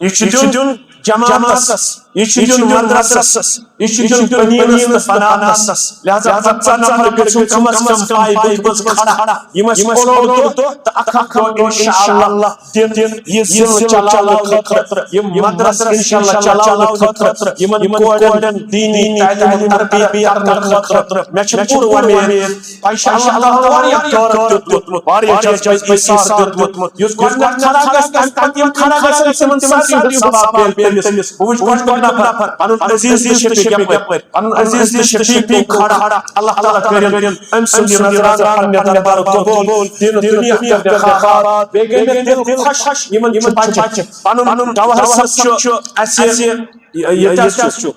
یہِ چھُ دیُن جماعتس۔ یہِ چھُ دیُن مدرسس، یہِ چھُ دیُن بنیٖنس تہٕ بناتس۔ لہذا پنٛژاہ نفر گٔژھِو کم از کم پاے بُتھ منٛز کھڑا۔ یِم اَسہِ اوٚڑ اوٚڑ دۄہ تہٕ اکھ اکھ دۄہ انشاءاللہ دِن یہِ ضلعہٕ چلاونہٕ خٲطرٕ، یِم مدرسہٕ انشاءاللہ چلاونہٕ خٲطرٕ، یِمن کورٮ۪ن دینی تعلیٖم تربیت کرنہٕ خٲطرٕ۔ مےٚ چھُ پوٗرٕ وۄمید، تۄہہِ چھُ اللہ تعالیٰ واریاہ دولت دیُتمُت، واریاہ جذبہٕ ایثار دیُتمُت۔ یُس گۄڈٕنیتھ کھڑا گژھِ، تَمہِ پتہٕ یِم کھڑا گژھن، تِمن سارنٕے ہُنٛد ثواب میلہِ تٔمِس۔ بہٕ وٕچھٕ گۄڈٕنیُک نفر، پنُن عزیز تہٕ شفیق یپٲرۍ، پنُن عزیز تہٕ شفیق گوٚو کھڑا۔ اللہ تعالیٰ کٔرِن أمۍ سُنٛد یہِ نذرانہٕ پننہِ دربارُک قبول، دِن دُنیا پٮ۪ٹھ خاص۔ بیٚیہِ گٔے مےٚ دِل خۄش، یِمن چھُ بچہِ۔ پنُن گوہر صٲب چھُ اَسہِ، یہِ، یہِ کیٛاہ چھُ؟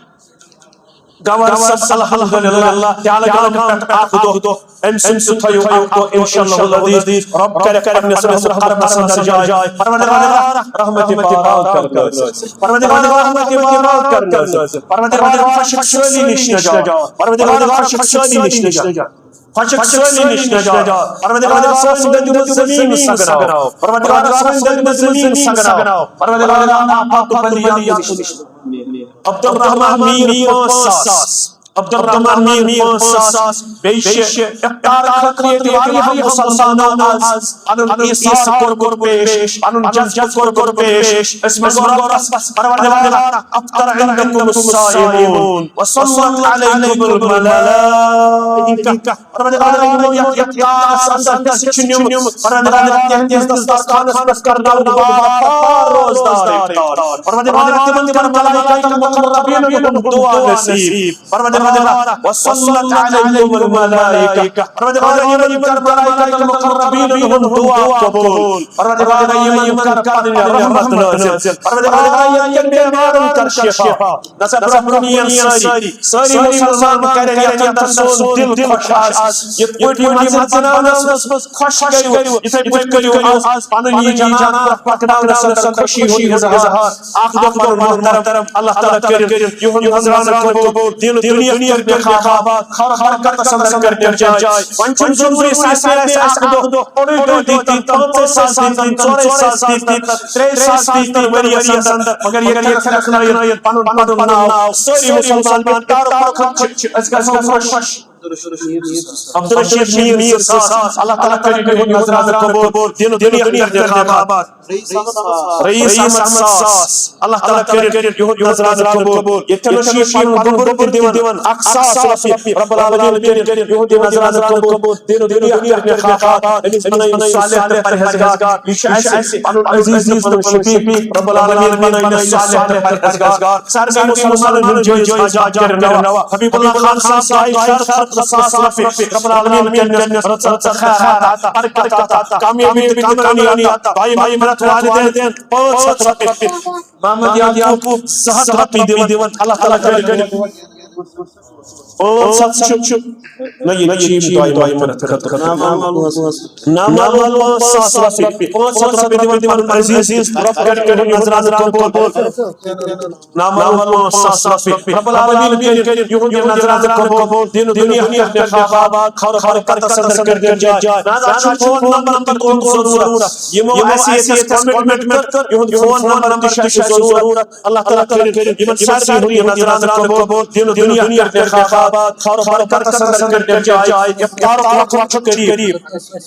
گوہر صٲب الحمدللہ، تیالہٕ گامہٕ پٮ۪ٹھ اکھ دۄہ، أمۍ سُنٛد سُہ تھٲیِو اکھ دۄہ، انشاءاللہ العزیز، رۄب کرِ پننِس رحمتِ کرمس اندر جاے۔ پروردگار رحمتِ پاک کر نٲزِل۔ پروردگار رحمتِ پاک کر نٲزِل۔ پروردگار خۄشک سٲلی نِش نجات۔ پروردگار خۄشک سٲلی نِش نجات۔ خۄشک سٲلی نِش نجات۔ پروردگار سٲنۍ دٔنٛدِمٕژ زٔمیٖن سگراو۔ پروردگار سٲنۍ دٔنٛدِمٕژ زٔمیٖن سگراو۔ پروردگار آفات و بلیات نِش۔ عبدالرحمان میر پانٛژھ ساس۔ عبدالرحمان میر پانٛژھ ساس۔ بیٚیہِ چھِ افطار خٲطرٕ ییٚتہِ واریاہ مسلمانو آز پنُن ایثار کوٚرمُت پیش، پنُن جذبہٕ کوٚرمُت پیش۔ أسۍ منٛگو رۄبس، پروردگار، افطر عندکم الصائمون وصلت علیکم الملائکہ۔ پروردگار، یِمو یتھ افطارس اندر حصہٕ چھُ نیومُت، پروردگار، تِہنٛدِس دسترخوانس پٮ۪ٹھ کرناو بار بار روزدار افطار۔ پروردگار، تِمن کر ملائکہ مقربینن ہُنٛد دعا نصیب۔ پروردگار، وصلت علیکم الملائکہ۔ پروردگار، یِمن کر ملائکہ مقربینن ہُنٛد دعا قبول۔ پروردگار، یِمن کر پنٕنۍ رحمت نازل۔ پروردگار، یِمن کر بیمارن کر شفا۔ نسا برونٛہہ کُن یِن سٲری، سٲری مسلمان کرن یتھ اندر سون دل خۄش آسہِ۔ یِتھ پٲٹھۍ یِم یِمن زنانس منٛز خۄش کٔرِو، یِتھے پٲٹھۍ کٔرِو آز پنٕنۍ یہِ جناب پکناونس اندر خوشی ہُنٛد اظہار۔ اکھ دۄہ پرُن محترم، اللہ تعالیٰ کٔرِن یِہُنٛد نذرانہٕ قبول، دین و دنیا کٔرِن آباد، خیر و برکت اندر کٔرِن جاے۔ وۄنۍ چھُنہٕ ضروٗری سُہ آسہِ، آسہِ اکھ دۄہ، اوٚڑُے دۄہ دیٖتن، پانٛژے ساس دیٖتن، ژورے ساس دیٖتن، ترٛے ساس دیٖتن ؤریَس اندر، مگر ییٚتہِ کَرَکھ لَکھنٲیِتھ پَنُن پَنُن ناو۔ سٲری مُسلمان افطار خٲطرٕ چھِ، أسۍ گژھو خۄش۔ عبدالرشید میر ساس، اللہ تعالیٰ کٔرِن یِہُنٛد نذرانہٕ قبول، دین و دنیا کٔرِن آباد۔ رئیس احمد ساس، اللہ تعالیٰ کٔرِن یِہُنٛد نذرانہٕ قبول۔ ییٚتہِ چھُنہٕ شیٖشہٕ یِم گوٚبُر تہِ دِوان، اکھ ساس رۄپیہِ، رب العالمین کٔرِن یِہُنٛد یہِ نذرانہٕ قبول۔ دین و دنیا کٔرِن آباد۔ أمِس بنٲیِن صالح تہٕ پرہیزگار۔ یہِ چھُ اَسہِ پنُن عزیز تہٕ پنُن شفیق۔ رب العالمین بنٲیِن صالح تہٕ پرہیزگار۔ سارنٕے مسلمانن ہُنٛد جٲیز حاجات کٔرِن روا۔ حبیب اللہ خان صاحب، دۄیہِ خٲر خٲطرٕ ساس رۄپیہِ۔ رب العالمین کٔرِنَس رٕژَن تہٕ خیرات عطا، برکت عطا، کامیٲبی تہٕ کامیٲبی عطا۔ دۄیہِ مدد والدین پانٛژھ ہَتھ رۄپیہِ۔ محمد یعقوب زٕ ہَتھ رۄپیہِ دِوان۔ اللہ تعالیٰ کٔرِن۔ پانٛژھ ہَتھ چھُ، چھُ۔ نہ، یہِ، یہِ چھِ یِم دۄیہِ مدد خٲطرٕ۔ نامعلوم پانٛژھ ساس رۄپیہِ۔ پانٛژھ ہَتھ رۄپیہِ دِوان، دِوان عزیز۔ رۄب کٔرِن نذرانہٕ قبول۔ نامعلوم پانٛژھ ساس رۄپیہِ۔ رب العالمین کٔرِن یِہُنٛد یہِ نذرانہٕ قبول۔ دین و دنیا کٔرِن آباد۔ خیر و برکتس اندر کٔرِن جاے۔ نہ حظ، اَسہِ چھُ فون نمبر تہٕ تُہُنٛد ضروٗرت۔ یِمو اَسہِ ییٚتہِ کٔر، یِہُنٛد فون نمبر تہِ چھُ اَسہِ ضروٗرت۔ اللہ تعالیٰ کٔرِن یِمن سارنٕے ہُنٛد یہِ نذرانہٕ قبول۔ دین و دنیا کٔرِن آباد۔ خیر و برکتس اندر کٔرِن جاے۔ افطارُک وقت چھُ قریب۔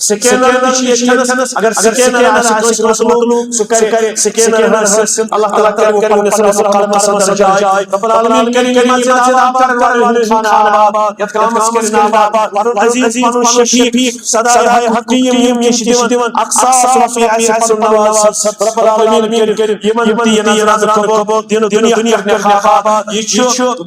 سکینر تہِ چھِ ییٚتہِ تھٲومٕژ۔ اگر سکینر آسہِ کٲنٛسہِ مخلوق، سُہ کرِ سکینر حٲصِل۔ اللہ تعالیٰ کرِ پننِس رحم و کرمس اندر جاے۔ رب العالمین کرِ یِمن زندہ آباد کرن والٮ۪ن ہُنٛد خانہٕ آباد، یتھ گامس کرن آباد۔ پنُن عزیز، پنُن شفیق، صدائے حق حکیم یِم یہِ چھِ دِوان۔ اکھ ساس رۄپیہِ آسہِ پنُن نواز۔ رب العالمین کرِ یِمن تہِ یہِ نذرانہٕ قبول۔ دین و دنیا کرن آباد۔ یہِ چھُ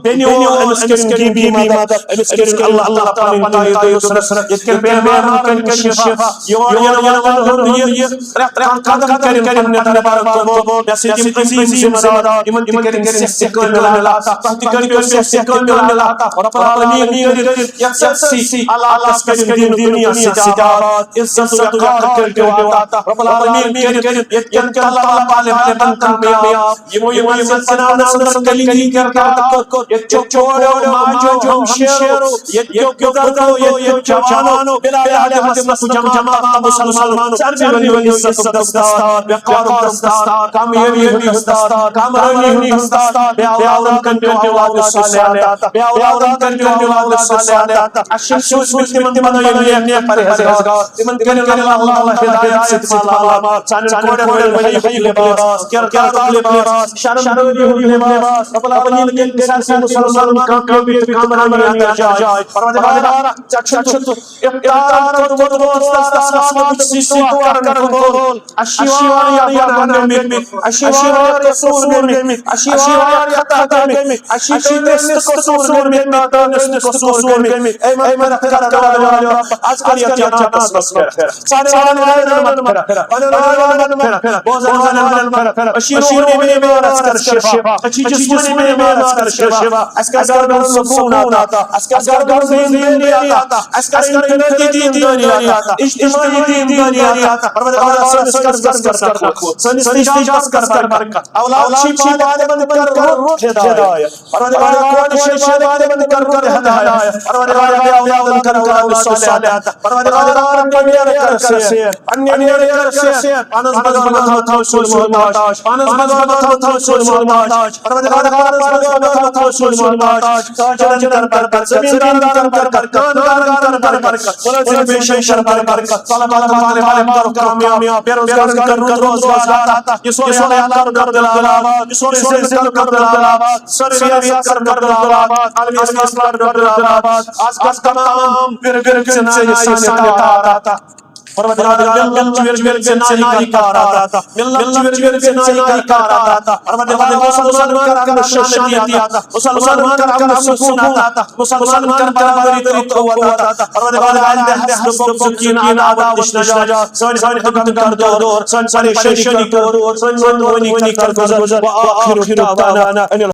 بیٚنہِ وول، أمِس کٔرِن بی بی مدد، أمِس کٔرِن اللہ تعالیٰ پنٕنۍ تایید و نصرت۔ ییٚتہِ کٮ۪ن بیمارن کٔرِن شفا، یور یِنہٕ والٮ۪ن ہُنٛد یہِ پرٛٮ۪تھ کانٛہہ قدم کٔرِن پننہِ دربارُک قبول۔ مےٚ سۭتۍ یِم عزیز ذمہٕ دار، یِمن تہِ کٔرِن صحتِ کٲمِل عطا، تۄہہِ تہِ کٔرِو صحتِ کٲمِل عطا۔ رب العالمین کٔرِن یتھ سٲرسٕے علاقس کٔرِن دین دنیا سۭتۍ آباد، عزت و وقار کٔرِو عطا۔ رب العالمین کٔرِن ییٚتہِ کٮ۪ن طلبہ طالب علمن کامیاب۔ یِمو یِمن زن زنانن اندر کلیدی کردار ادا کوٚر، ییٚتہِ چھُ کورٮ۪و ماجو ہمشیرو، ییٚتہِ کیو بُزرگو، ییٚتہِ کیو جوانو، بلا عہد مسلک جماعت، مسلمانو، چربی ولی ولی ستُک دستار، وقارُک دستار، کامیٲبی ہُنٛد دستار، کامرٲنی ہُنٛد دستار، بے اولادن کٔرِو اولاد صالحہ عطا، بے اولادن کٔرِو اولاد صالحہ عطا۔ اَسہِ چھِ سوٗزمٕتۍ تِمن بنٲیِو نیک نیک پرہیزگار، تِمن کٔرِو اللہ ہدایت سۭتۍ مالا مال، سانٮ۪ن کورٮ۪ن ہٲیِو حیاہُک لباس، کردارُک لباس، شرمگٲری ہُنٛد لباس۔ رب العالمین کٔرِنۍ سارنٕے مسلمانن کامیٲبی تہٕ کامرٲنی عطا جاے۔ پروردگارا، ژےٚ چھُتھ افطارن کوٚرمُت روزدار آسمانس منٛز سۭتۍ دعا کرن وول۔ اَسہِ چھِ یِوان یہِ گۄناہ گٔمٕتۍ، اَسہِ چھِ یِوان یہِ قصوٗر گٔمٕتۍ، اَسہِ چھِ یِوان یہِ خطا گٔمٕتۍ، اَسہِ چھِ تٔمِس تہِ قصوٗر گٔمٕتۍ، تٔمِس تہِ قصوٗر گٔمٕتۍ۔ اے مغفرت کرن وول رب، از کر یتھ جناتس منٛز پھر۔ سانٮ۪ن والٮ۪ن والٮ۪ن مغفرت، پننٮ۪ن والٮ۪ن والٮ۪ن مغفرت، بوزن والٮ۪ن والٮ۪ن مغفرت۔ أسۍ چھِ روحٲنی بیمارس کر شفا، أسۍ چھِ جسمٲنی بیمارس کر شفا۔ اَسہِ کر گرن سکوٗن عطا، اَسہِ کر گرن دیندٲری عطا، اَسہِ کر انفرادی دیندٲری عطا، اجتماعی دیندٲری عطا۔ پروردگار، سٲنِس قرضس کر برکت، سٲنِس نجاتس کر برکت۔ اولاد چھِ پانہٕ تِمن کر رُت ہدایت۔ پروردگار، کورِ چھِ شادی تِمن کر رُت ہدایت۔ پروردگار، بے اولادن کر اولاد صالح عطا۔ پروردگار، پننٮ۪ن کر سیر، پننٮ۪ن کر سیر۔ پانس بغٲر مہ تھاو سون محتاج، پانس بغٲر مہ تھاو سون محتاج۔ پروردگار، پانس بغٲر مہ تھاو سون محتاج۔ تاجرن کر برکت، زمیندارن کر برکت، کاندارن کر برکت، ملازم پیشن کر برکت، طلبہ طالب علم کر کامیاب، بے روزگارن کر رُت روزگار عطا۔ یہِ سورُے اللہ کر دردل آباد، یہِ سورُے زمین کر دردل آباد، سٲرٕے ریاست کر دردل آباد، عالمی اسلام کر دردل آباد۔ آز کر تمام پِرٕ پِرٕ ژےٚ سانہِ طاعت عطا۔ پروردگار، ملت چہِ وِرِ وِرِ ژےٚ ناری کار عطا۔ ملت چہِ وِرِ وِرِ ژےٚ ناری کار عطا۔ پروردگار، مسلمانن کر امن شانتی عطا۔ مسلمانن کر امن سکون عطا۔ مسلمانن کر برابری تہٕ قوت عطا۔ پروردگار، اہل حسد و بغض و کینہ عداوت نِش نجات۔ سٲنۍ سٲنۍ غم کر دور، سٲنۍ پریشٲنی کر دور، سٲنۍ زندگٲنی کر گُزر۔ وآخر دعوانا ان